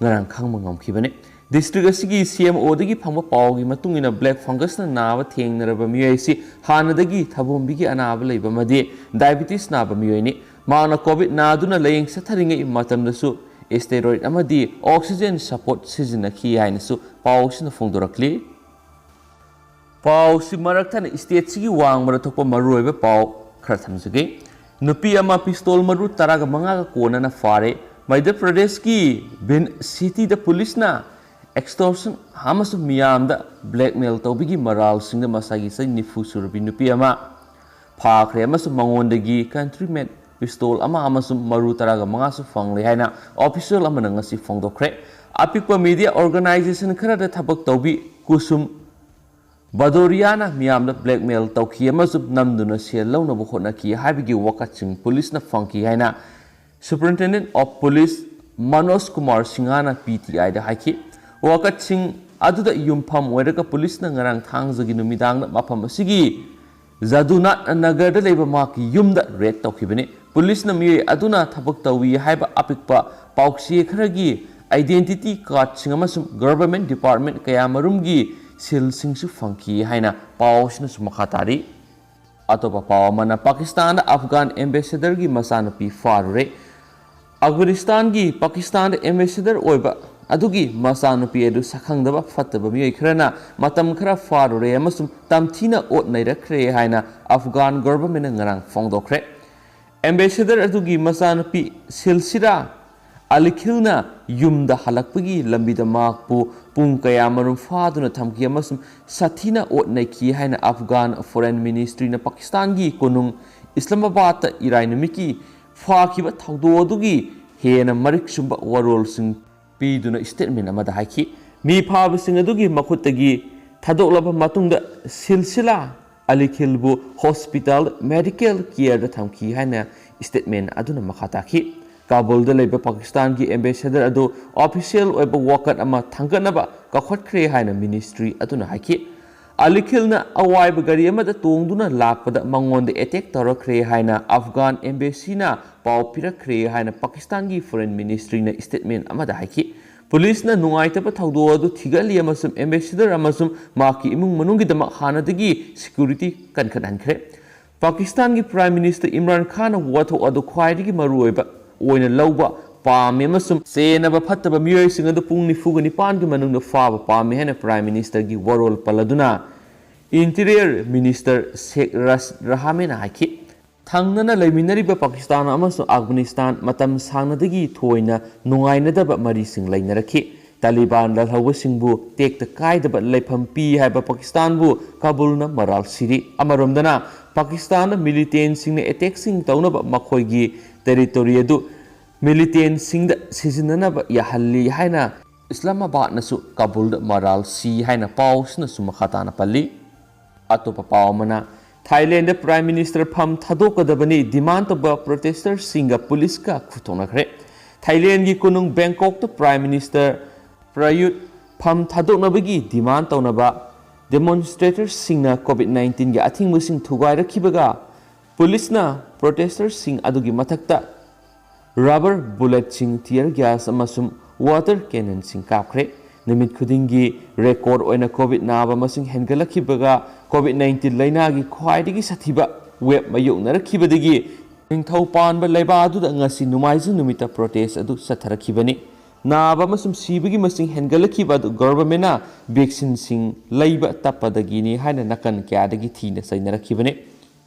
ꯉꯔꯥꯡ ꯈꯪꯕ ꯉꯝꯈꯤꯕꯅꯤ꯫ ꯗꯤꯁꯇ꯭ꯔꯤꯛ ꯑꯁꯤꯒꯤ ꯁꯤ ꯑꯦꯝ ꯑꯣꯗꯒꯤ ꯐꯪꯕ ꯄꯥꯎꯒꯤ ꯃꯇꯨꯡ ꯏꯟꯅ, ꯕ꯭ꯂꯦꯛ ꯐꯪꯒꯁꯅ ꯅꯥꯕ ꯊꯦꯡꯅꯔꯕ ꯃꯤꯑꯣꯏ ꯑꯁꯤ ꯍꯥꯟꯅꯗꯒꯤ ꯊꯕꯣꯝꯕꯤꯒꯤ ꯑꯅꯥꯕ ꯂꯩꯕ ꯑꯃꯗꯤ ꯗꯥꯏꯕꯤꯇꯤꯁ ꯅꯥꯕ ꯃꯤꯑꯣꯏꯅꯤ꯫ ꯃꯍꯥꯛꯅ ꯀꯣꯚꯤꯗ ꯅꯥꯗꯨꯅ ꯂꯥꯌꯦꯡ ꯆꯠꯊꯔꯤꯉꯩ ꯃꯇꯝꯗꯁꯨ ꯁ꯭ꯇꯦꯔꯣꯏꯗ ꯑꯃꯗꯤ ꯑꯣꯛꯁꯤꯖꯦꯟ ꯁꯄꯣꯔꯠ ꯁꯤꯖꯤꯟꯅꯈꯤ ꯍꯥꯏꯅꯁꯨ ꯄꯥꯎ ꯑꯁꯤꯅ ꯐꯣꯡꯗꯣꯔꯛꯂꯤ꯫ ꯄꯥꯎꯁꯤ ꯃꯔꯛ ꯊꯠꯅ ꯁ꯭ꯇꯦꯠꯁꯤꯒꯤ ꯋꯥꯡꯃꯗ ꯊꯣꯛꯄ ꯃꯔꯨꯑꯣꯏꯕ ꯄꯥꯎ ꯈꯔ ꯊꯝꯖꯒꯦ꯫ ꯅꯨꯄꯤ ꯑꯃ ꯄꯤꯁꯇꯣꯜ ꯃꯔꯨ ꯇꯔꯥꯒ ꯃꯉꯥꯒ ꯀꯣꯟꯅꯅ ꯐꯥꯔꯦ꯫ ꯃꯙ꯭ꯌ ꯄ꯭ꯔꯗꯦꯁꯀꯤ ꯚꯤꯟꯗ ꯁꯤꯇꯤꯗ ꯄꯨꯂꯤꯁꯅ ꯑꯦꯛꯁꯇꯣꯔꯁꯟ ꯑꯃꯁꯨꯡ ꯃꯤꯌꯥꯝꯗ ꯕ꯭ꯂꯦꯛꯃꯦꯜ ꯇꯧꯕꯒꯤ ꯃꯔꯥꯜꯁꯤꯡꯗ ꯃꯁꯥꯒꯤ ꯆꯍꯤ ꯅꯤꯐꯨ ꯁꯨꯔꯕꯤ ꯅꯨꯄꯤ ꯑꯃ ꯐꯥꯈ꯭ꯔꯦ ꯑꯃꯁꯨꯡ ꯃꯉꯣꯟꯗꯒꯤ ꯀꯟꯇ꯭ꯔꯤ ꯃꯦꯗ ꯄꯤꯁꯇꯣꯜ ꯑꯃ ꯑꯃꯁꯨꯡ ꯃꯔꯨ ꯇꯔꯥꯒ ꯃꯉꯥꯁꯨ ꯐꯪꯂꯦ ꯍꯥꯏꯅ ꯑꯣꯐꯤꯁꯤꯌꯦꯜ ꯑꯃꯅ ꯉꯁꯤ ꯐꯣꯡꯗꯣꯛꯈ꯭ꯔꯦ꯫ ꯑꯄꯤꯛꯄ ꯃꯤꯗꯤꯌꯥ ꯑꯣꯔꯒꯅꯥꯏꯖꯦꯁꯟ ꯈꯔꯗ ꯊꯕꯛ ꯇꯧꯕꯤ ꯀꯨꯁꯨꯝ ꯕꯗꯣꯔꯤꯌꯥꯅ ꯃꯤꯌꯥꯝꯗ ꯕ꯭ꯂꯦꯛꯃꯦꯜ ꯇꯧꯈꯤ ꯑꯃꯁꯨꯡ ꯅꯝꯗꯨꯅ ꯁꯦꯜ ꯂꯧꯅꯕ ꯍꯣꯠꯅꯈꯤ ꯍꯥꯏꯕꯒꯤ ꯋꯥꯀꯠꯁꯤꯡ ꯄꯨꯂꯤꯁꯅ ꯐꯪꯈꯤ ꯍꯥꯏꯅ superintendent of police Manoj Kumar ꯁꯤꯡꯍꯅ ꯄꯤ ꯇꯤ ꯑꯥꯏꯗ ꯍꯥꯏꯈꯤ꯫ ꯋꯥꯀꯠꯁꯤꯡ ꯑꯗꯨꯗ ꯌꯨꯝꯐꯝ ꯑꯣꯏꯔꯒ ꯄꯨꯂꯤꯁꯅ ꯉꯔꯥꯡ ꯊꯥꯡꯖꯒꯤ ꯅꯨꯃꯤꯗꯥꯡꯗ ꯃꯐꯝ ꯑꯁꯤꯒꯤ ꯖꯗꯨꯅꯥꯊ ꯅꯒꯔꯗ ꯂꯩꯕ ꯃꯍꯥꯛꯀꯤ ꯌꯨꯝꯗ ꯔꯦꯗ ꯇꯧꯈꯤꯕꯅꯤ꯫ ꯄꯨꯂꯤꯁꯅ ꯃꯤꯑꯣꯏ ꯑꯗꯨꯅ ꯊꯕꯛ ꯇꯧꯏ ꯍꯥꯏꯕ ꯑꯄꯤꯛꯄ ꯄꯥꯎꯆꯦ ꯈꯔꯒꯤ ꯑꯥꯏꯗꯦꯟꯇꯤꯇꯤ ꯀꯥꯔꯗꯁꯤꯡ ꯑꯃꯁꯨꯡ ꯒꯚꯔꯟꯃꯦꯟꯠ ꯗꯤꯄꯥꯔꯠꯃꯦꯟꯠ ꯀꯌꯥꯃꯔꯨꯝꯒꯤ ꯁꯤꯜꯁꯤꯡꯁꯨ ꯐꯪꯈꯤ ꯍꯥꯏꯅ ꯄꯥꯎ ꯑꯁꯤꯅꯁꯨ ꯃꯈꯥ ꯇꯥꯔꯤ꯫ ꯑꯇꯣꯞꯄ ꯄꯥꯎ ꯑꯃꯅ, ꯄꯥꯀꯤꯁꯇꯥꯟꯗ ꯑꯐꯒꯥꯟ ꯑꯦꯝꯕꯦꯁꯦꯗꯔꯒꯤ ꯃꯆꯥꯅꯨꯄꯤ ꯐꯥꯔꯨꯔꯦ꯫ ꯑꯐꯒꯥꯅꯤꯁꯇꯥꯟꯒꯤ ꯄꯥꯀꯤꯁꯇꯥꯟꯗ ꯑꯦꯝꯕꯦꯁꯦꯗꯔ ꯑꯣꯏꯕ ꯑꯗꯨꯒꯤ ꯃꯆꯥꯅꯨꯄꯤ ꯑꯗꯨ ꯁꯛꯈꯪꯗꯕ ꯐꯠꯇꯕ ꯃꯤꯑꯣꯏ ꯈꯔꯅ ꯃꯇꯝ ꯈꯔ ꯐꯥꯔꯨꯔꯦ ꯑꯃꯁꯨꯡ ꯇꯝꯊꯤꯅ ꯑꯣꯠ ꯅꯩꯔꯛꯈ꯭ꯔꯦ ꯍꯥꯏꯅ ꯑꯐꯒꯥꯟ ꯒꯚꯔꯟꯃꯦꯟꯠꯅ ꯉꯔꯥꯡ ꯐꯣꯡꯗꯣꯛꯈ꯭ꯔꯦ꯫ ꯑꯦꯝꯕꯦꯁꯦꯗꯔ ꯑꯗꯨꯒꯤ ꯃꯆꯥꯅꯨꯄꯤ ꯁꯤꯜꯁꯤꯔꯥ ꯑꯂꯤꯈꯤꯜꯅ ꯌꯨꯝꯗ ꯍꯜꯂꯛꯄꯒꯤ ꯂꯝꯕꯤꯗ ꯃꯍꯥꯛꯄꯨ ꯄꯨꯡ ꯀꯌꯥꯃꯔꯨꯝ ꯐꯥꯗꯨꯅ ꯊꯝꯈꯤ ꯑꯃꯁꯨꯡ ꯁꯥꯊꯤꯅ ꯑꯣꯠ ꯅꯩꯈꯤ ꯍꯥꯏꯅ ꯑꯐꯒꯥꯟ ꯐꯣꯔꯦꯟ ꯃꯤꯅꯤꯁꯇ꯭ꯔꯤꯅ ꯄꯥꯀꯤꯁꯇꯥꯟꯒꯤ ꯀꯣꯅꯨꯡ ꯏꯁꯂꯥꯃꯥꯕꯥꯗꯇ ꯏꯔꯥꯏ ꯅꯨꯃꯤꯠꯀꯤ ꯐꯥꯈꯤꯕ ꯊꯧꯗꯣꯛ ꯑꯗꯨꯒꯤ ꯍꯦꯟꯅ ꯃꯔꯤꯛ ꯆꯨꯝꯕ ꯋꯥꯔꯣꯜꯁꯤꯡ ꯄꯤꯗꯨꯅ ꯁ꯭ꯇꯦꯠꯃꯦꯟꯠ ꯑꯃꯗ ꯍꯥꯏꯈꯤ꯫ ꯃꯤ ꯐꯥꯕꯁꯤꯡ ꯑꯗꯨꯒꯤ ꯃꯈꯨꯠꯇꯒꯤ ꯊꯥꯗꯣꯛꯂꯕ ꯃꯇꯨꯡꯗ ꯁꯤꯜꯁꯤꯂꯥ ꯑꯂꯤꯈꯤꯜꯕꯨ ꯍꯣꯁꯄꯤꯇꯥꯜ ꯃꯦꯗꯤꯀꯦꯜ ꯀꯦꯌꯔꯗ ꯊꯝꯈꯤ ꯍꯥꯏꯅ ꯁ꯭ꯇꯦꯠꯃꯦꯟꯠ ꯑꯗꯨꯅ ꯃꯈꯥ ꯇꯥꯈꯤ꯫ ꯀꯥꯕꯨꯜꯗ ꯂꯩꯕ ꯄꯥꯀꯤꯁꯇꯥꯟꯒꯤ ꯑꯦꯝꯕꯦꯁꯦꯗꯔ ꯑꯗꯨ ꯑꯣꯐꯤꯁꯤꯌꯦꯜ ꯑꯣꯏꯕ ꯋꯥꯀꯠ ꯑꯃ ꯊꯥꯡꯒꯠꯅꯕ ꯀꯧꯈꯠꯈ꯭ꯔꯦ ꯍꯥꯏꯅ ꯃꯤꯅꯤꯁꯇ꯭ꯔꯤ ꯑꯗꯨꯅ ꯍꯥꯏꯈꯤ꯫ ꯑꯂꯤꯈꯤꯜꯅ ꯑꯋꯥꯏꯕ ꯒꯥꯔꯤ ꯑꯃꯗ ꯇꯣꯡꯗꯨꯅ ꯂꯥꯛꯄꯗ ꯃꯉꯣꯟꯗ ꯑꯦꯇꯦꯛ ꯇꯧꯔꯛꯈ꯭ꯔꯦ ꯍꯥꯏꯅ ꯑꯐꯒꯥꯟ ꯑꯦꯝꯕꯦꯁꯤꯅ ꯄꯥꯎ ꯄꯤꯔꯛꯈ꯭ꯔꯦ ꯍꯥꯏꯅ ꯄꯥꯀꯤꯁꯇꯥꯟꯒꯤ ꯐꯣꯔꯦꯟ ꯃꯤꯅꯤꯁꯇ꯭ꯔꯤꯅ ꯁ꯭ꯇꯦꯠꯃꯦꯟꯠ ꯑꯃꯗ ꯍꯥꯏꯈꯤ꯫ ꯄꯨꯂꯤꯁꯅ ꯅꯨꯡꯉꯥꯏꯇꯕ ꯊꯧꯗꯣꯛ ꯑꯗꯨ ꯊꯤꯒꯠꯂꯤ ꯑꯃꯁꯨꯡ ꯑꯦꯝꯕꯦꯁꯦꯗꯔ ꯑꯃꯁꯨꯡ ꯃꯍꯥꯛꯀꯤ ꯏꯃꯨꯡ ꯃꯅꯨꯡꯒꯤꯗꯃꯛ ꯍꯥꯟꯅꯗꯒꯤ ꯁꯦꯀ꯭ꯌꯨꯔꯤꯇꯤ ꯀꯟꯈꯠꯍꯟꯈ꯭ꯔꯦ꯫ ꯄꯥꯀꯤꯁꯇꯥꯟꯒꯤ ꯄ꯭ꯔꯥꯏꯝ ꯃꯤꯅꯤꯁꯇꯔ ꯏꯝꯔꯥꯟ ꯈꯥꯟꯅ ꯋꯥꯊꯣꯛ ꯑꯗꯨ ꯈ꯭ꯋꯥꯏꯗꯒꯤ ꯃꯔꯨꯑꯣꯏꯕ ꯑꯣꯏꯅ ꯂꯧꯕ ꯄꯥꯝꯃꯤ ꯑꯃꯁꯨꯡ ꯆꯦꯟꯅꯕ ꯐꯠꯇꯕ ꯃꯤꯑꯣꯏꯁꯤꯡ ꯑꯗꯨ ꯄꯨꯡ ꯅꯤꯐꯨꯒ ꯅꯤꯄꯥꯟꯒꯤ ꯃꯅꯨꯡꯗ ꯐꯥꯕ ꯄꯥꯝꯃꯤ ꯍꯥꯏꯅ ꯄ꯭ꯔꯥꯏꯝ ꯃꯤꯅꯤꯁꯇꯔꯒꯤ ꯋꯥꯔꯣꯜ ꯄꯜꯂꯗꯨꯅ ꯏꯟꯇꯤꯔꯤꯌꯔ ꯃꯤꯅꯤꯁꯇꯔ ꯁꯦꯈ ꯔꯥꯁ ꯔꯍꯥꯃꯦꯅ ꯍꯥꯏꯈꯤ꯫ ꯊꯪꯅꯅ ꯂꯩꯃꯤꯟꯅꯔꯤꯕ ꯄꯥꯀꯤꯁꯇꯥꯟ ꯑꯃꯁꯨꯡ ꯑꯐꯒꯥꯅꯤꯁꯇꯥꯟ ꯃꯇꯝ ꯁꯥꯡꯅꯗꯒꯤ ꯊꯣꯏꯅ ꯅꯨꯡꯉꯥꯏꯅꯗꯕ ꯃꯔꯤꯁꯤꯡ ꯂꯩꯅꯔꯛꯈꯤ꯫ ꯇꯥꯂꯤꯕꯥꯟ ꯂꯥꯜꯍꯧꯕꯁꯤꯡꯕꯨ ꯇꯦꯛꯇ ꯀꯥꯏꯗꯕ ꯂꯩꯐꯝ ꯄꯤ ꯍꯥꯏꯕ ꯄꯥꯀꯤꯁꯇꯥꯟꯕꯨ ꯀꯥꯕꯨꯜꯅ ꯃꯔꯥꯜ ꯁꯤꯔꯤ꯫ ꯑꯃꯔꯣꯝꯗꯅ ꯄꯥꯀꯤꯁꯇꯥꯟꯅ ꯃꯤꯂꯤꯇꯦꯟꯁꯤꯡꯅ ꯑꯦꯇꯦꯛꯁꯤꯡ ꯇꯧꯅꯕ ꯃꯈꯣꯏꯒꯤ ꯇꯦꯔꯤꯇꯣꯔꯤ ꯑꯗꯨ ꯃꯤꯂꯤꯇꯦꯟꯁꯤꯡꯗ ꯁꯤꯖꯤꯟꯅꯅꯕ ꯌꯥꯍꯜꯂꯤ ꯍꯥꯏꯅ ꯏꯁꯂꯥꯃꯥꯕꯥꯗꯅꯁꯨ ꯀꯥꯕꯨꯜꯗ ꯃꯔꯥꯜ ꯁꯤ ꯍꯥꯏꯅ ꯄꯥꯎꯁꯤꯅꯁꯨ ꯃꯈꯥ ꯇꯥꯅ ꯄꯜꯂꯤ꯫ ꯑꯇꯣꯞꯄ ꯄꯥꯎ ꯑꯃꯅ, ꯊꯥꯏꯂꯦꯟꯗ ꯄ꯭ꯔꯥꯏꯝ ꯃꯤꯅꯤꯁꯇꯔ ꯐꯝ ꯊꯥꯗꯣꯛꯀꯗꯕꯅꯤ ꯗꯤꯃꯥꯟ ꯇꯧꯕ ꯄ꯭ꯔꯣꯇꯦꯁꯇꯔꯁꯤꯡꯒ ꯄꯨꯂꯤꯁꯀ ꯈꯨꯠꯊꯣꯛꯅꯈ꯭ꯔꯦ꯫ ꯊꯥꯏꯂꯦꯟꯒꯤ ꯀꯣꯅꯨꯡ ꯕꯦꯡꯀꯣꯛꯇ ꯄ꯭ꯔꯥꯏꯝ ꯃꯤꯅꯤꯁꯇꯔ ꯄ꯭ꯔꯌꯨꯠ ꯐꯝ ꯊꯥꯗꯣꯛꯅꯕꯒꯤ ꯗꯤꯃꯥꯟ ꯇꯧꯅꯕ ꯗꯦꯃꯣꯟꯁꯇ꯭ꯔꯦꯇꯔꯁꯤꯡꯅ ꯀꯣꯚꯤꯗ ꯅꯥꯏꯟꯇꯤꯟꯒꯤ ꯑꯊꯤꯡꯕꯁꯤꯡ ꯊꯨꯒꯥꯏꯔꯛꯈꯤꯕꯒ ꯄꯨꯂꯤꯁꯅ ꯄ꯭ꯔꯣꯇꯦꯁꯇꯔꯁꯤꯡ ꯑꯗꯨꯒꯤ ꯃꯊꯛꯇ ꯔꯕꯔ ꯕꯨꯂꯦꯠꯁꯤꯡ, ꯇꯤꯌꯔ ꯒ꯭ꯌꯥꯁ ꯑꯃꯁꯨꯡ ꯋꯥꯇꯔ ꯀꯦꯅꯟꯁꯤꯡ ꯀꯥꯞꯈ꯭ꯔꯦ꯫ ꯅꯨꯃꯤꯠ ꯈꯨꯗꯤꯡꯒꯤ ꯔꯦꯀꯣꯔꯗ ꯑꯣꯏꯅ ꯀꯣꯚꯤꯗ ꯅꯥꯕ ꯃꯁꯤꯡ ꯍꯦꯟꯒꯠꯂꯛꯈꯤꯕꯒ ꯀꯣꯚꯤꯗ ꯅꯥꯏꯟꯇꯤꯟ ꯂꯩꯅꯥꯒꯤ ꯈ꯭ꯋꯥꯏꯗꯒꯤ ꯁꯥꯊꯤꯕ ꯋꯦꯕ ꯃꯥꯌꯣꯛꯅꯔꯛꯈꯤꯕꯗꯒꯤ ꯅꯤꯡꯊꯧ ꯄꯥꯟꯕ ꯂꯩꯕꯥꯛ ꯑꯗꯨꯗ ꯉꯁꯤ ꯅꯣꯡꯃꯥꯏꯖꯤꯡ ꯅꯨꯃꯤꯠꯇ ꯄ꯭ꯔꯣꯇꯦꯁ ꯑꯗꯨ ꯆꯠꯊꯔꯛꯈꯤꯕꯅꯤ꯫ ꯅꯥꯕ ꯑꯃꯁꯨꯡ ꯁꯤꯕꯒꯤ ꯃꯁꯤꯡ ꯍꯦꯟꯒꯠꯂꯛꯈꯤꯕ ꯑꯗꯨ ꯒꯚꯔꯟꯃꯦꯟꯠꯅ ꯚꯦꯛꯁꯤꯟꯁꯤꯡ ꯂꯩꯕ ꯇꯞꯄꯗꯒꯤꯅꯤ ꯍꯥꯏꯅ ꯅꯥꯀꯟ ꯀꯌꯥꯗꯒꯤ ꯊꯤꯅ ꯆꯩꯅꯔꯛꯈꯤꯕꯅꯤ꯫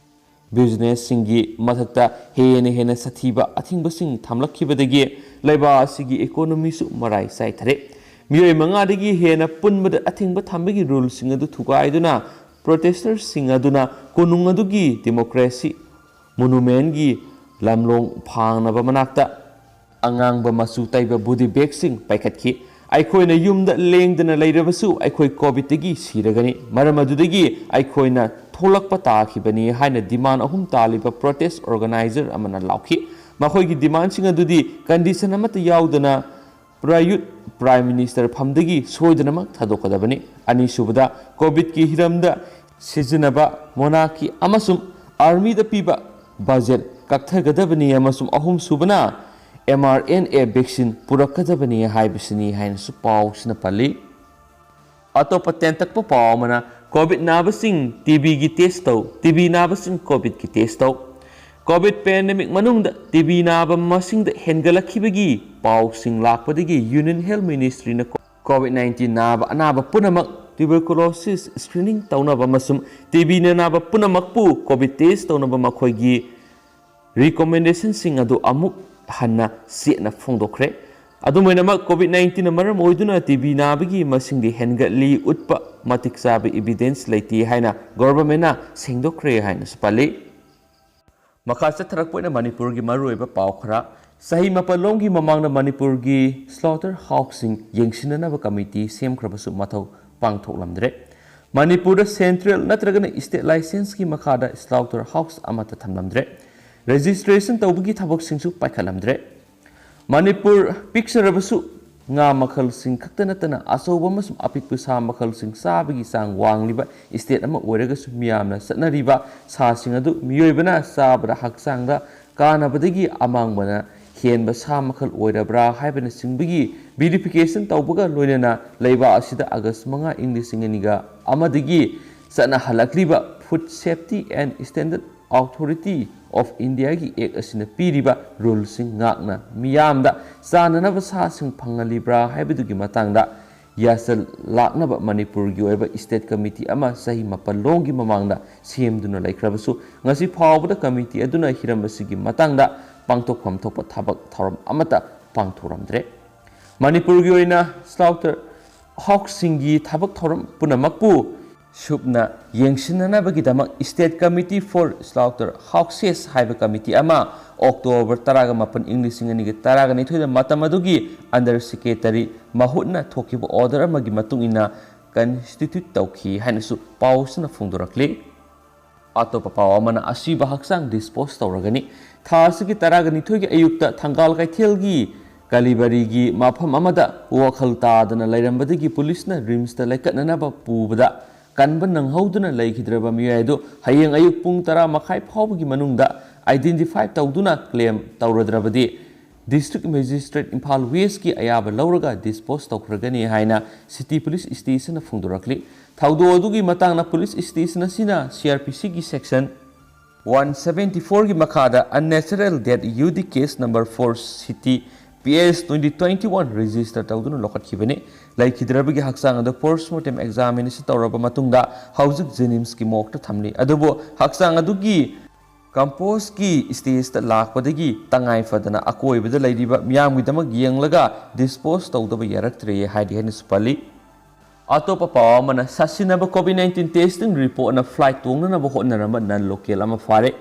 ꯕꯤꯖꯤꯅꯦꯁꯁꯤꯡꯒꯤ ꯃꯊꯛꯇ ꯍꯦꯟꯅ ꯍꯦꯟꯅ ꯁꯥꯊꯤꯕ ꯑꯊꯤꯡꯕꯁꯤꯡ ꯊꯝꯂꯛꯈꯤꯕꯗꯒꯤ ꯂꯩꯕꯥꯛ ꯑꯁꯤꯒꯤ ꯏꯀꯣꯅꯣꯃꯤꯁꯨ ꯃꯔꯥꯏ ꯆꯥꯏꯊꯔꯦ꯫ ꯃꯤꯑꯣꯏ ꯃꯉꯥꯗꯒꯤ ꯍꯦꯟꯅ ꯄꯨꯟꯕꯗ ꯑꯊꯤꯡꯕ ꯊꯝꯕꯒꯤ ꯔꯨꯜꯁꯤꯡ ꯑꯗꯨ ꯊꯨꯒꯥꯏꯗꯨꯅ ꯄ꯭ꯔꯣꯇꯦꯁꯇꯔꯁꯤꯡ ꯑꯗꯨꯅ ꯀꯣꯅꯨꯡ ꯑꯗꯨꯒꯤ ꯗꯦꯃꯣꯀ꯭ꯔꯦꯁꯤ ꯃꯣꯅꯨꯃꯦꯟꯠꯀꯤ ꯂꯝꯂꯣꯡ ꯐꯥꯡꯅꯕ ꯃꯅꯥꯛꯇ ꯑꯉꯥꯡꯕ ꯃꯆꯨ ꯇꯩꯕ ꯕꯣꯗꯤ ꯕꯦꯒꯁꯤꯡ ꯄꯥꯏꯈꯠꯈꯤ꯫ "ꯑꯩꯈꯣꯏꯅ ꯌꯨꯝꯗ ꯂꯦꯡꯗꯅ ꯂꯩꯔꯕꯁꯨ ꯑꯩꯈꯣꯏ ꯀꯣꯚꯤꯗꯇꯒꯤ ꯁꯤꯔꯒꯅꯤ꯫ ꯃꯔꯝ ꯑꯗꯨꯗꯒꯤ ꯑꯩꯈꯣꯏꯅ ꯊꯣꯛꯂꯛꯄ ꯇꯥꯈꯤꯕꯅꯤ" ꯍꯥꯏꯅ ꯗꯤꯃꯥꯟ ꯑꯍꯨꯝ ꯇꯥꯜꯂꯤꯕ ꯄ꯭ꯔꯣꯇꯦꯁ ꯑꯣꯔꯒꯅꯥꯏꯖꯔ ꯑꯃꯅ ꯂꯥꯎꯈꯤ꯫ ꯃꯈꯣꯏꯒꯤ ꯗꯤꯃꯥꯟꯁꯤꯡ ꯑꯗꯨꯗꯤ ꯀꯟꯗꯤꯁꯟ ꯑꯃꯠꯇ ꯌꯥꯎꯗꯅ ꯄ꯭ꯔꯌꯨꯠ ꯄ꯭ꯔꯥꯏꯝ ꯃꯤꯅꯤꯁꯇꯔ ꯐꯝꯗꯒꯤ ꯁꯣꯏꯗꯅꯃꯛ ꯊꯥꯗꯣꯛꯀꯗꯕꯅꯤ꯫ ꯑꯅꯤꯁꯨꯕꯗ, ꯀꯣꯚꯤꯗꯀꯤ ꯍꯤꯔꯝꯗ ꯁꯤꯖꯤꯟꯅꯕ ꯃꯣꯅꯥꯔꯀꯤ ꯑꯃꯁꯨꯡ ꯑꯥꯔꯃꯤꯗ ꯄꯤꯕ ꯕꯖꯦꯠ ꯀꯛꯊꯒꯗꯕꯅꯤ ꯑꯃꯁꯨꯡ ꯑꯍꯨꯝꯁꯨꯕꯅ, M R N A vaccine ꯄꯨꯔꯛꯀꯗꯕꯅꯤ ꯍꯥꯏꯕꯁꯤꯅꯤ ꯍꯥꯏꯅꯁꯨ ꯄꯥꯎꯁꯤꯅ ꯄꯜꯂꯤ꯫ ꯑꯇꯣꯞꯄ ꯇꯦꯟꯇꯛꯄ ꯄꯥꯎ ꯑꯃꯅ, ꯀꯣꯚꯤꯗ ꯅꯥꯕꯁꯤꯡ ꯇꯤ ꯕꯤꯒꯤ ꯇꯦꯁ ꯇꯧ, ꯇꯤ ꯕꯤ ꯅꯥꯕꯁꯤꯡ ꯀꯣꯚꯤꯗꯀꯤ ꯇꯦꯁ ꯇꯧ꯫ ꯀꯣꯚꯤꯗ ꯄꯦꯟꯗꯦꯃꯤꯛ ꯃꯅꯨꯡꯗ ꯇꯤ ꯕꯤ ꯅꯥꯕ ꯃꯁꯤꯡꯗ ꯍꯦꯟꯒꯠꯂꯛꯈꯤꯕꯒꯤ ꯄꯥꯎꯁꯤꯡ ꯂꯥꯛꯄꯗꯒꯤ ꯌꯨꯅꯤꯌꯟ ꯍꯦꯜꯊ ꯃꯤꯅꯤꯁꯇ꯭ꯔꯤꯅ ꯀꯣꯚꯤꯗ ꯅꯥꯏꯟꯇꯤꯟ ꯅꯥꯕ ꯑꯅꯥꯕ ꯄꯨꯝꯅꯃꯛ ꯇ꯭ꯌꯨꯕꯔꯀꯨꯂꯣꯁꯤꯁ ꯁ꯭ꯀ꯭ꯔꯤꯅꯤꯡ ꯇꯧꯅꯕ ꯑꯃꯁꯨꯡ ꯇꯤ ꯕꯤ ꯅꯥꯕ ꯄꯨꯝꯅꯃꯛꯄꯨ ꯀꯣꯚꯤꯗ ꯇꯦꯁ ꯇꯧꯅꯕ ꯃꯈꯣꯏꯒꯤ ꯔꯤꯀꯣꯃꯦꯟꯗꯦꯁꯟꯁꯤꯡ ꯑꯗꯨ ꯑꯃꯨꯛ ꯍꯟꯅ ꯆꯦꯠꯅ ꯐꯣꯡꯗꯣꯛꯈ꯭ꯔꯦ꯫ ꯑꯗꯨꯝ ꯑꯣꯏꯅꯃꯛ, ꯀꯣꯚꯤꯗ ꯅꯥꯏꯟꯇꯤꯟꯅ ꯃꯔꯝ ꯑꯣꯏꯗꯨꯅ ꯇꯤ ꯕꯤ ꯅꯥꯕꯒꯤ ꯃꯁꯤꯡꯗꯤ ꯍꯦꯟꯒꯠꯂꯤ ꯎꯠꯄ ꯃꯇꯤꯛ ꯆꯥꯕ ꯏꯚꯤꯗꯦꯟꯁ ꯂꯩꯇꯦ ꯍꯥꯏꯅ ꯒꯣꯚꯔꯟꯃꯦꯟꯠꯅ ꯁꯦꯡꯗꯣꯛꯈ꯭ꯔꯦ ꯍꯥꯏꯅꯁꯨ ꯄꯜꯂꯤ꯫ ꯃꯈꯥ ꯆꯠꯊꯔꯛꯄ ꯑꯣꯏꯅ ꯃꯅꯤꯄꯨꯔꯒꯤ ꯃꯔꯨꯑꯣꯏꯕ ꯄꯥꯎ ꯈꯔ꯫ ꯆꯍꯤ ꯃꯥꯄꯜ ꯂꯣꯝꯒꯤ ꯃꯃꯥꯡꯗ ꯃꯅꯤꯄꯨꯔꯒꯤ ꯁ꯭ꯂꯣꯇꯔ ꯍꯥꯎꯁꯁꯤꯡ ꯌꯦꯡꯁꯤꯟꯅꯅꯕ ꯀꯃꯤꯇꯤ ꯁꯦꯝꯈ꯭ꯔꯕꯁꯨ ꯃꯊꯧ ꯄꯥꯡꯊꯣꯛꯂꯝꯗ꯭ꯔꯦ꯫ ꯃꯅꯤꯄꯨꯔꯗ ꯁꯦꯟꯇ꯭ꯔꯦꯜ ꯅꯠꯇ꯭ꯔꯒꯅ ꯁ꯭ꯇꯦꯠ ꯂꯥꯏꯁꯦꯟꯁꯀꯤ ꯃꯈꯥꯗ ꯁ꯭ꯂꯣꯇꯔ ꯍꯥꯎꯁ ꯑꯃꯠꯇ ꯊꯝꯂꯝꯗ꯭ꯔꯦ꯫ ꯔꯦꯖꯤꯁꯇ꯭ꯔꯦꯁꯟ ꯇꯧꯕꯒꯤ ꯊꯕꯛꯁꯤꯡꯁꯨ ꯄꯥꯏꯈꯠꯂꯝꯗ꯭ꯔꯦ꯫ ꯃꯅꯤꯄꯨꯔ ꯄꯤꯛꯆꯔꯕꯁꯨ ꯉꯥ ꯃꯈꯜꯁꯤꯡ ꯈꯛꯇ ꯅꯠꯇꯅ ꯑꯆꯧꯕ ꯑꯃꯁꯨꯡ ꯑꯄꯤꯛꯄ ꯁꯥ ꯃꯈꯜꯁꯤꯡ ꯆꯥꯕꯒꯤ ꯆꯥꯡ ꯋꯥꯡꯂꯤꯕ ꯁ꯭ꯇꯦꯠ ꯑꯃ ꯑꯣꯏꯔꯒꯁꯨ, ꯃꯤꯌꯥꯝꯅ ꯆꯠꯅꯔꯤꯕ ꯁꯥꯁꯤꯡ ꯑꯗꯨ ꯃꯤꯑꯣꯏꯕꯅ ꯆꯥꯕꯗ ꯍꯛꯆꯥꯡꯗ ꯀꯥꯟꯅꯕꯗꯒꯤ ꯑꯃꯥꯡꯕꯅ ꯍꯦꯟꯕ ꯁꯥ ꯃꯈꯜ ꯑꯣꯏꯔꯕ꯭ꯔꯥ ꯍꯥꯏꯕꯅꯆꯤꯡꯕꯒꯤ ꯚꯦꯔꯤꯐꯤꯀꯦꯁꯟ ꯇꯧꯕꯒ ꯂꯣꯏꯅꯅ ꯂꯩꯕꯥꯛ ꯑꯁꯤꯗ ꯑꯥꯒꯁ ꯃꯉꯥ, ꯏꯪ ꯂꯤꯁꯤꯡ ꯑꯅꯤꯒ ꯑꯃꯗꯒꯤ ꯆꯠꯅꯍꯜꯂꯛꯂꯤꯕ Food Safety and Standard Authority of Indiaꯒꯤ ꯑꯦꯛ ꯑꯁꯤꯅ ꯄꯤꯔꯤꯕ ꯔꯨꯜꯁꯤꯡ ꯉꯥꯛꯅ ꯃꯤꯌꯥꯝꯗ ꯆꯥꯅꯅꯕ ꯁꯥꯁꯤꯡ ꯐꯪꯍꯜꯂꯤꯕ꯭ꯔꯥ ꯍꯥꯏꯕꯗꯨꯒꯤ ꯃꯇꯥꯡꯗ ꯌꯥꯁꯜꯂꯥꯛꯅꯕ ꯃꯅꯤꯄꯨꯔꯒꯤ ꯑꯣꯏꯕ ꯁ꯭ꯇꯦꯠ ꯀꯃꯤꯇꯤ ꯑꯃ ꯆꯍꯤ ꯃꯥꯄꯜ ꯂꯣꯝꯒꯤ ꯃꯃꯥꯡꯗ ꯁꯦꯝꯗꯨꯅ ꯂꯩꯈ꯭ꯔꯕꯁꯨ, ꯉꯁꯤ ꯐꯥꯎꯕꯗ ꯀꯃꯤꯇꯤ ꯑꯗꯨꯅ ꯍꯤꯔꯝ ꯑꯁꯤꯒꯤ ꯃꯇꯥꯡꯗ ꯄꯥꯡꯊꯣꯛꯐꯝ ꯊꯣꯛꯄ ꯊꯕꯛ ꯊꯧꯔꯝ ꯑꯃꯠꯇ ꯄꯥꯡꯊꯣꯛꯂꯝꯗ꯭ꯔꯦ꯫ ꯃꯅꯤꯄꯨꯔꯒꯤ ꯑꯣꯏꯅ ꯁ꯭ꯂꯣꯇꯔ ꯍꯥꯎꯁꯁꯤꯡꯒꯤ ꯊꯕꯛ ꯊꯧꯔꯝ ꯄꯨꯝꯅꯃꯛꯄꯨ ꯁꯨꯞꯅ ꯌꯦꯡꯁꯤꯟꯅꯅꯕꯒꯤꯗꯃꯛ State Committee for Slaughter Houses ꯍꯥꯏꯕ ꯀꯃꯤꯇꯤ ꯑꯃ ꯑꯣꯛꯇꯣꯕꯔ ꯇꯔꯥꯒ ꯃꯥꯄꯟ, ꯏꯪ ꯂꯤꯁꯤꯡ ꯑꯅꯤꯒ ꯇꯔꯥꯒ ꯅꯤꯊꯣꯏꯗ ꯃꯇꯝ ꯑꯗꯨꯒꯤ ꯑꯟꯗꯔ ꯁꯦꯀ꯭ꯔꯦꯇꯔꯤ ꯃꯍꯨꯠꯅ ꯊꯣꯛꯈꯤꯕ ꯑꯣꯔꯗꯔ ꯑꯃꯒꯤ ꯃꯇꯨꯡ ꯏꯟꯅ ꯀꯟꯁꯇꯤꯇ꯭ꯌꯨꯠ ꯇꯧꯈꯤ ꯍꯥꯏꯅꯁꯨ ꯄꯥꯎꯁꯤꯅ ꯐꯣꯡꯗꯣꯔꯛꯂꯤ꯫ ꯑꯇꯣꯞꯄ ꯄꯥꯎ ꯑꯃꯅ, ꯑꯁꯤꯕ ꯍꯛꯆꯥꯡ ꯗꯤꯁꯄꯣꯁ ꯇꯧꯔꯒꯅꯤ꯫ ꯊꯥ ꯑꯁꯤꯒꯤ ꯇꯔꯥꯒ ꯅꯤꯊꯣꯏꯒꯤ ꯑꯌꯨꯛꯇ ꯊꯪꯒꯥꯜ ꯀꯩꯊꯦꯜꯒꯤ ꯀꯂꯤꯕꯔꯤꯒꯤ ꯃꯐꯝ ꯑꯃꯗ ꯋꯥꯈꯜ ꯇꯥꯗꯅ ꯂꯩꯔꯝꯕꯗꯒꯤ ꯄꯨꯂꯤꯁꯅ ꯔꯤꯝꯁꯇ ꯂꯩꯀꯠꯅꯅꯕ ꯄꯨꯕꯗ ꯀꯟꯕ ꯅꯪꯍꯧꯗꯨꯅ ꯂꯩꯈꯤꯗ꯭ꯔꯕ ꯃꯤꯑꯣꯏ ꯑꯗꯨ ꯍꯌꯦꯡ ꯑꯌꯨꯛ ꯄꯨꯡ ꯇꯔꯥ ꯃꯈꯥꯏ ꯐꯥꯎꯕꯒꯤ ꯃꯅꯨꯡꯗ ꯑꯥꯏꯗꯦꯟꯇꯤꯐꯥꯏ ꯇꯧꯗꯨꯅ ꯀ꯭ꯂꯦꯝ ꯇꯧꯔꯗ꯭ꯔꯕꯗꯤ District Magistrate Imphal Westꯀꯤ ꯑꯌꯥꯕ ꯂꯧꯔꯒ dispose ꯇꯧꯈ꯭ꯔꯒꯅꯤ ꯍꯥꯏꯅ City Police Stationꯅ ꯐꯣꯡꯗꯣꯔꯛꯂꯤ꯫ ꯊꯧꯗꯣꯛ ꯑꯗꯨꯒꯤ ꯃꯇꯥꯡꯗ police station ꯑꯁꯤꯅ C R P Cꯒꯤ section one seventy fourꯒꯤ ꯃꯈꯥꯗ unnatural death U D case number four City P S twenty twenty one register ꯇꯧꯗꯨꯅ ꯂꯧꯈꯠꯈꯤꯕꯅꯤ꯫ ꯂꯩꯈꯤꯗ꯭ꯔꯕꯒꯤ ꯍꯛꯆꯥꯡ ꯑꯗꯨ post mortem examination ꯇꯧꯔꯕ ꯃꯇꯨꯡꯗ ꯍꯧꯖꯤꯛ JNIMSꯀꯤ morgueꯇ ꯊꯝꯂꯤ꯫ ꯑꯗꯨꯕꯨ ꯍꯛꯆꯥꯡ ꯑꯗꯨꯒꯤ composeꯀꯤ stageꯇ ꯂꯥꯛꯄꯗꯒꯤ ꯇꯉꯥꯏ ꯐꯗꯅ ꯑꯀꯣꯏꯕꯗ ꯂꯩꯔꯤꯕ ꯃꯤꯌꯥꯝꯒꯤꯗꯃꯛ ꯌꯦꯡꯂꯒ dispose ꯇꯧꯗꯕ ꯌꯥꯔꯛꯇ꯭ꯔꯦ ꯍꯥꯏꯔꯤ ꯍꯥꯏꯅꯁꯨ ꯄꯜꯂꯤ꯫ ꯑꯇꯣꯞꯄ ꯄꯥꯎ ꯑꯃꯅ, ꯁꯥꯁꯤꯟꯅꯕ COVID nineteen testing reportꯅ flight ꯇꯣꯡꯅꯅꯕ ꯍꯣꯠꯅꯔꯝꯕ non local ꯑꯃ ꯐꯥꯔꯦ꯫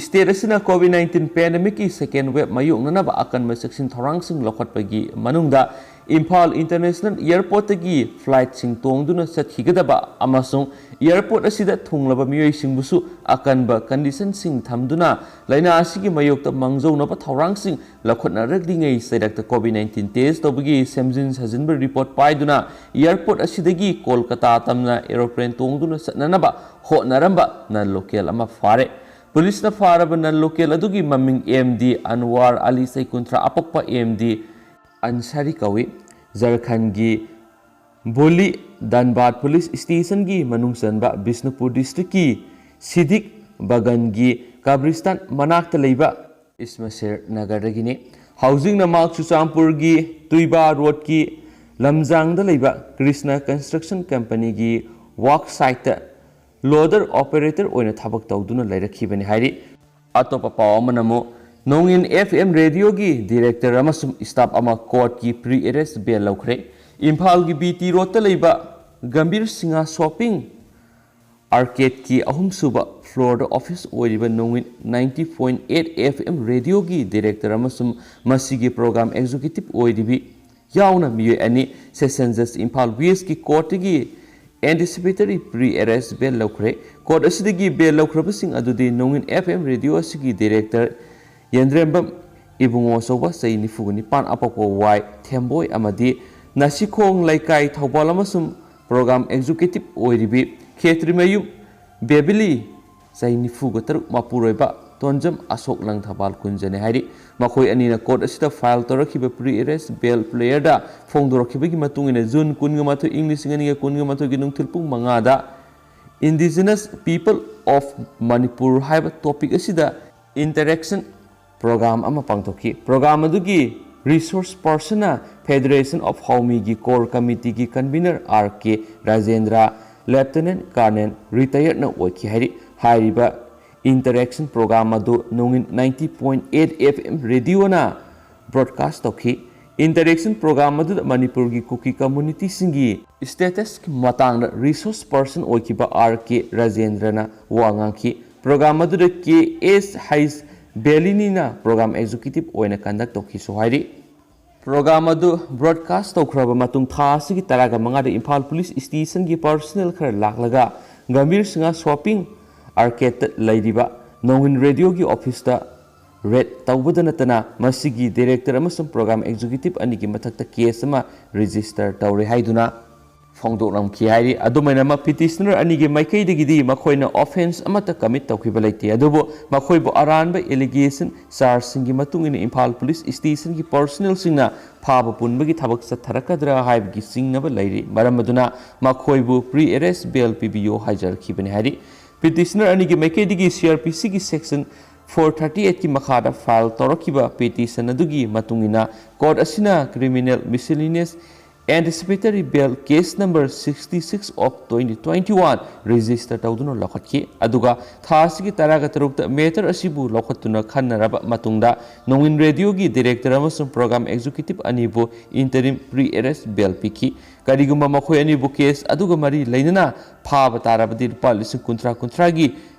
State ꯑꯁꯤꯅ COVID nineteen pandemicꯀꯤ second wave ꯃꯥꯌꯣꯛꯅꯅꯕ ꯑꯀꯟꯕ ꯆꯦꯛꯁꯤꯟ ꯊꯧꯔꯥꯡꯁꯤꯡ ꯂꯧꯈꯠꯄꯒꯤ ꯃꯅꯨꯡꯗ ꯏꯝꯐꯥꯜ International Airportꯇꯒꯤ flightꯁꯤꯡ ꯇꯣꯡꯗꯨꯅ ꯆꯠꯈꯤꯒꯗꯕ ꯑꯃꯁꯨꯡ airport ꯑꯁꯤꯗ ꯊꯨꯡꯂꯕ ꯃꯤꯑꯣꯏꯁꯤꯡꯕꯨꯁꯨ ꯑꯀꯟꯕ conditionꯁꯤꯡ ꯊꯝꯗꯨꯅ ꯂꯥꯏꯅꯥ ꯑꯁꯤꯒꯤ ꯃꯥꯌꯣꯛꯇ ꯃꯥꯡꯖꯧꯅꯕ ꯊꯧꯔꯥꯡꯁꯤꯡ ꯂꯧꯈꯠꯅꯔꯛꯂꯤꯉꯩ ꯆꯩꯔꯛꯇ COVID nineteen test ꯇꯧꯕꯒꯤ ꯁꯦꯝꯖꯤꯟ ꯁꯥꯖꯤꯟꯕ report ꯄꯥꯏꯗꯨꯅ airport ꯑꯁꯤꯗꯒꯤ ꯀꯣꯜꯀꯇꯥ ꯇꯝꯅ aeroplane ꯇꯣꯡꯗꯨꯅ ꯆꯠꯅꯅꯕ ꯍꯣꯠꯅꯔꯝꯕ non local ꯑꯃ ꯐꯥꯔꯦ꯫ Policeꯅ ꯐꯥꯔꯕ non local ꯑꯗꯨꯒꯤ ꯃꯃꯤꯡ M D ꯑꯟꯋꯥꯔ ꯑꯂꯤ, ꯆꯍꯤ ꯀꯨꯟꯊ꯭ꯔꯥ, ꯑꯄꯣꯛꯄ M D ꯑꯟꯁꯥꯔꯤ ꯀꯧꯏ꯫ ꯖꯔꯈꯟꯒꯤ ꯕꯣꯂꯤ ꯙꯟꯕꯥꯗ police stationꯒꯤ ꯃꯅꯨꯡ ꯆꯟꯕ ꯕꯤꯁꯅꯨꯄꯨꯔ districtꯀꯤ ꯁꯤꯗꯤꯛ ꯕꯒꯟꯒꯤ ꯀꯕ꯭ꯔꯤꯁꯇꯥꯟ ꯃꯅꯥꯛꯇ ꯂꯩꯕ ꯏꯁꯃꯁꯦꯔ ꯅꯒꯔꯗꯒꯤꯅꯤ꯫ ꯍꯧꯖꯤꯛꯅ ꯃꯍꯥꯛ ꯆꯨꯔꯆꯥꯟꯄꯨꯔꯒꯤ ꯇꯨꯏꯕꯥ roadꯀꯤ ꯂꯝꯖꯥꯡꯗ ꯂꯩꯕ Krishna construction companyꯒꯤ work siteꯇ loader operator ꯑꯣꯏꯅ ꯊꯕꯛ ꯇꯧꯗꯨꯅ ꯂꯩꯔꯛꯈꯤꯕꯅꯤ ꯍꯥꯏꯔꯤ꯫ ꯑꯇꯣꯞꯄ ꯄꯥꯎ ꯑꯃꯅ ꯑꯃꯨꯛ, ꯅꯣꯡꯏꯟ F M radioꯒꯤ director ꯑꯃꯁꯨꯡ staff ꯑꯃ courtꯀꯤ pre-arrest bail ꯂꯧꯈ꯭ꯔꯦ꯫ ꯏꯝꯐꯥꯜꯒꯤ B T roadꯇ ꯂꯩꯕ ꯒꯝꯚꯤꯔ ꯁꯤꯡꯍ shopping arcadeꯀꯤ ꯑꯍꯨꯝꯁꯨꯕ floorꯗ office ꯑꯣꯏꯔꯤꯕ ꯅꯣꯡꯏꯟ ninety point eight F M radioꯒꯤ director ꯑꯃꯁꯨꯡ ꯃꯁꯤꯒꯤ program executive ꯑꯣꯏꯔꯤꯕꯤ ꯌꯥꯎꯅ ꯃꯤꯑꯣꯏ ꯑꯅꯤ Session Judge Imphal Westꯀꯤ courtꯇꯒꯤ anticipatory pre-arrest bail ꯂꯧꯈ꯭ꯔꯦ꯫ Court ꯑꯁꯤꯗꯒꯤ bail ꯂꯧꯈ꯭ꯔꯕꯁꯤꯡ ꯑꯗꯨꯗꯤ ꯅꯣꯡꯏꯟ F M radio ꯑꯁꯤꯒꯤ director ꯌꯦꯟꯗ꯭ꯔꯦꯝꯕꯝ ꯏꯕꯨꯡꯉꯣ ꯑꯆꯧꯕ, ꯆꯍꯤ ꯅꯤꯐꯨꯒ ꯅꯤꯄꯥꯟ, ꯑꯄꯣꯛꯄ ꯋꯥꯏ ꯊꯦꯝꯕꯣꯏ ꯑꯃꯗꯤ ꯅꯥꯁꯤꯈꯣꯡ ꯂꯩꯀꯥꯏ, ꯊꯧꯕꯥꯜ ꯑꯃꯁꯨꯡ program executive ꯑꯣꯏꯔꯤꯕꯤ ꯈꯦꯇ꯭ꯔꯤꯃꯌꯨꯝ ꯕꯦꯕꯤꯂꯤ, ꯆꯍꯤ ꯅꯤꯐꯨꯒ ꯇꯔꯨꯛ, ꯃꯄꯨꯔꯣꯏꯕ ꯇꯣꯟꯖꯝ ꯑꯁꯣꯛ ꯂꯪꯊꯕꯥꯜ ꯀꯨꯟꯖꯅꯤ ꯍꯥꯏꯔꯤ꯫ ꯃꯈꯣꯏ ꯑꯅꯤꯅ ꯀꯣꯔꯠ ꯑꯁꯤꯗ ꯐꯥꯏꯜ ꯇꯧꯔꯛꯈꯤꯕ ꯄ꯭ꯔꯤ ꯑꯦꯔꯦꯁ ꯕꯦꯜ ꯄ꯭ꯂꯦꯌꯔꯗ ꯐꯣꯡꯗꯣꯔꯛꯈꯤꯕꯒꯤ ꯃꯇꯨꯡ ꯏꯟꯅ ꯖꯨꯟ ꯀꯨꯟꯒ ꯃꯥꯊꯣꯏ, ꯏꯪ ꯂꯤꯁꯤꯡ ꯑꯅꯤꯒ ꯀꯨꯟꯒ ꯃꯥꯊꯣꯏꯒꯤ ꯅꯨꯡꯊꯤꯜ ꯄꯨꯡ ꯃꯉꯥꯗ Indigenous People of Manipur ꯍꯥꯏꯕ ꯇꯣꯄꯤꯛ ꯑꯁꯤꯗ ꯏꯟꯇꯔꯦꯛꯁꯟ ꯄ꯭ꯔꯣꯒ꯭ꯔꯥꯝ ꯑꯃ ꯄꯥꯡꯊꯣꯛꯈꯤ꯫ ꯄ꯭ꯔꯣꯒ꯭ꯔꯥꯝ ꯑꯗꯨꯒꯤ ꯔꯤꯁꯣꯔꯁ ꯄꯥꯔꯁꯟꯅ Federation of Haomiꯒꯤ ꯀꯣꯔ ꯀꯃꯤꯇꯤꯒꯤ convener R K Rajendra, lieutenant colonel ꯔꯤꯇꯥꯌꯔꯠꯅ ꯑꯣꯏꯈꯤ ꯍꯥꯏꯔꯤ꯫ ꯍꯥꯏꯔꯤꯕ ꯏꯟꯇꯔꯦꯛꯁꯟ ꯄ꯭ꯔꯣꯒ꯭ꯔꯥꯝ ꯑꯗꯨ ꯅꯣꯡꯏꯟ ninety point eight F M ꯔꯦꯗꯤꯑꯣꯅ ꯕ꯭ꯔꯣꯗꯀꯥꯁ ꯇꯧꯈꯤ꯫ ꯏꯟꯇꯔꯦꯛꯁꯟ ꯄ꯭ꯔꯣꯒ꯭ꯔꯥꯝ ꯑꯗꯨꯗ ꯃꯅꯤꯄꯨꯔꯒꯤ ꯀꯨꯀꯤ ꯀꯝꯃꯨꯅꯤꯇꯤꯁꯤꯡꯒꯤ ꯁ꯭ꯇꯦꯇꯁꯀꯤ ꯃꯇꯥꯡꯗ ꯔꯤꯁꯣꯔꯁ ꯄꯥꯔꯁꯟ ꯑꯣꯏꯈꯤꯕ ꯑꯥꯔ ꯀꯦ ꯔꯥꯖꯦꯟꯗ꯭ꯔꯅ ꯋꯥ ꯉꯥꯡꯈꯤ꯫ ꯄ꯭ꯔꯣꯒ꯭ꯔꯥꯝ ꯑꯗꯨꯗ ꯀꯦ ꯑꯦꯁ ꯍꯩꯁ ꯕꯦꯂꯤꯅꯤꯅ ꯄ꯭ꯔꯣꯒ꯭ꯔꯥꯝ ꯑꯦꯛꯖꯤꯀ꯭ꯌꯨꯇꯤꯚ ꯑꯣꯏꯅ ꯀꯟꯗꯛ ꯇꯧꯈꯤꯁꯨ ꯍꯥꯏꯔꯤ꯫ ꯄ꯭ꯔꯣꯒ꯭ꯔꯥꯝ ꯑꯗꯨ ꯕ꯭ꯔꯣꯗꯀꯥꯁ ꯇꯧꯈ꯭ꯔꯕ ꯃꯇꯨꯡ ꯊꯥ ꯑꯁꯤꯒꯤ ꯇꯔꯥꯒ ꯃꯉꯥꯗ ꯏꯝꯐꯥꯜ ꯄꯨꯂꯤꯁ ꯁ꯭ꯇꯦꯁꯟꯒꯤ ꯄꯥꯔꯁꯣꯅꯦꯜ ꯈꯔ ꯂꯥꯛꯂꯒ ꯒꯝꯚꯤꯔ ꯁꯤꯡꯍ ꯁꯣꯞꯄꯤꯡ ꯑꯥꯔꯀꯦꯗꯇ ꯂꯩꯔꯤꯕ ꯅꯣꯡꯏꯟ ꯔꯦꯗꯤꯑꯣꯒꯤ ꯑꯣꯐꯤꯁꯇ ꯔꯦꯗ ꯇꯧꯕꯗ ꯅꯠꯇꯅ ꯃꯁꯤꯒꯤ ꯗꯤꯔꯦꯛꯇꯔ ꯑꯃꯁꯨꯡ ꯄ꯭ꯔꯣꯒ꯭ꯔꯥꯝ ꯑꯦꯛꯖꯤꯀ꯭ꯌꯨꯇꯤꯚ ꯑꯅꯤꯒꯤ ꯃꯊꯛꯇ ꯀꯦꯁ ꯑꯃ ꯔꯦꯖꯤꯁꯇꯔ ꯇꯧꯔꯦ ꯍꯥꯏꯗꯨꯅ ꯐꯣꯡꯗꯣꯛꯂꯝꯈꯤ ꯍꯥꯏꯔꯤ꯫ ꯑꯗꯨꯃꯥꯏꯅꯃꯛ ꯄꯤꯇꯤꯁꯅꯔ ꯑꯅꯤꯒꯤ ꯃꯥꯏꯀꯩꯗꯒꯤꯗꯤ ꯃꯈꯣꯏꯅ ꯑꯣꯐꯦꯟꯁ ꯑꯃꯠꯇ ꯀꯃꯤꯠ ꯇꯧꯈꯤꯕ ꯂꯩꯇꯦ, ꯑꯗꯨꯕꯨ ꯃꯈꯣꯏꯕꯨ ꯑꯔꯥꯟꯕ ꯑꯦꯂꯤꯒꯦꯁꯟ ꯆꯥꯔꯖꯁꯤꯡꯒꯤ ꯃꯇꯨꯡ ꯏꯟꯅ ꯏꯝꯐꯥꯜ ꯄꯨꯂꯤꯁ ꯁ꯭ꯇꯦꯁꯟꯒꯤ ꯄꯥꯔꯁꯣꯅꯦꯜꯁꯤꯡꯅ ꯐꯥꯕ ꯄꯨꯟꯕꯒꯤ ꯊꯕꯛ ꯆꯠꯊꯔꯛꯀꯗ꯭ꯔꯥ ꯍꯥꯏꯕꯒꯤ ꯆꯤꯡꯅꯕ ꯂꯩꯔꯤ꯫ ꯃꯔꯝ ꯑꯗꯨꯅ ꯃꯈꯣꯏꯕꯨ ꯄ꯭ꯔꯤ ꯑꯦꯔꯦꯁ ꯕꯦꯜ ꯄꯤꯕꯤꯌꯨ ꯍꯥꯏꯖꯔꯛꯈꯤꯕꯅꯤ ꯍꯥꯏꯔꯤ꯫ ꯄꯤꯇꯤꯁꯅꯔ ꯑꯅꯤꯒꯤ ꯃꯥꯏꯀꯩꯗꯒꯤ C R P Cꯒꯤ section four thirty eightꯀꯤ ꯃꯈꯥꯗ ꯐꯥꯏꯜ ꯇꯧꯔꯛꯈꯤꯕ ꯄꯤꯇꯤꯁꯟ ꯑꯗꯨꯒꯤ ꯃꯇꯨꯡ ꯏꯟꯅ ꯀꯣꯔꯠ ꯑꯁꯤꯅ criminal miscellaneous anticipatory bail case number sixty six of twenty twenty one register ꯇꯧꯗꯨꯅ ꯂꯧꯈꯠꯈꯤ꯫ ꯑꯗꯨꯒ ꯊꯥ ꯑꯁꯤꯒꯤ ꯇꯔꯥꯒ ꯇꯔꯨꯛꯇ ꯃꯦꯇꯔ ꯑꯁꯤꯕꯨ ꯂꯧꯈꯠꯇꯨꯅ ꯈꯟꯅꯔꯕ ꯃꯇꯨꯡꯗ ꯅꯣꯡꯏꯟ ꯔꯦꯗꯤꯑꯣꯒꯤ ꯗꯤꯔꯦꯛꯇꯔ ꯑꯃꯁꯨꯡ ꯄ꯭ꯔꯣꯒ꯭ꯔꯥꯝ ꯑꯦꯛꯖꯤꯀ꯭ꯌꯨꯇꯤꯚ ꯑꯅꯤꯕꯨ interim pre arrest bail ꯄꯤꯈꯤ꯫ ꯀꯔꯤꯒꯨꯝꯕ ꯃꯈꯣꯏ ꯑꯅꯤꯕꯨ ꯀꯦꯁ ꯑꯗꯨꯒ ꯃꯔꯤ ꯂꯩꯅꯅ ꯐꯥꯕ ꯇꯥꯔꯕꯗꯤ ꯂꯨꯄꯥ ꯂꯤꯁꯤꯡ ꯀꯨꯟꯊ꯭ꯔꯥ ꯀꯨꯟꯊ꯭ꯔꯥꯒꯤ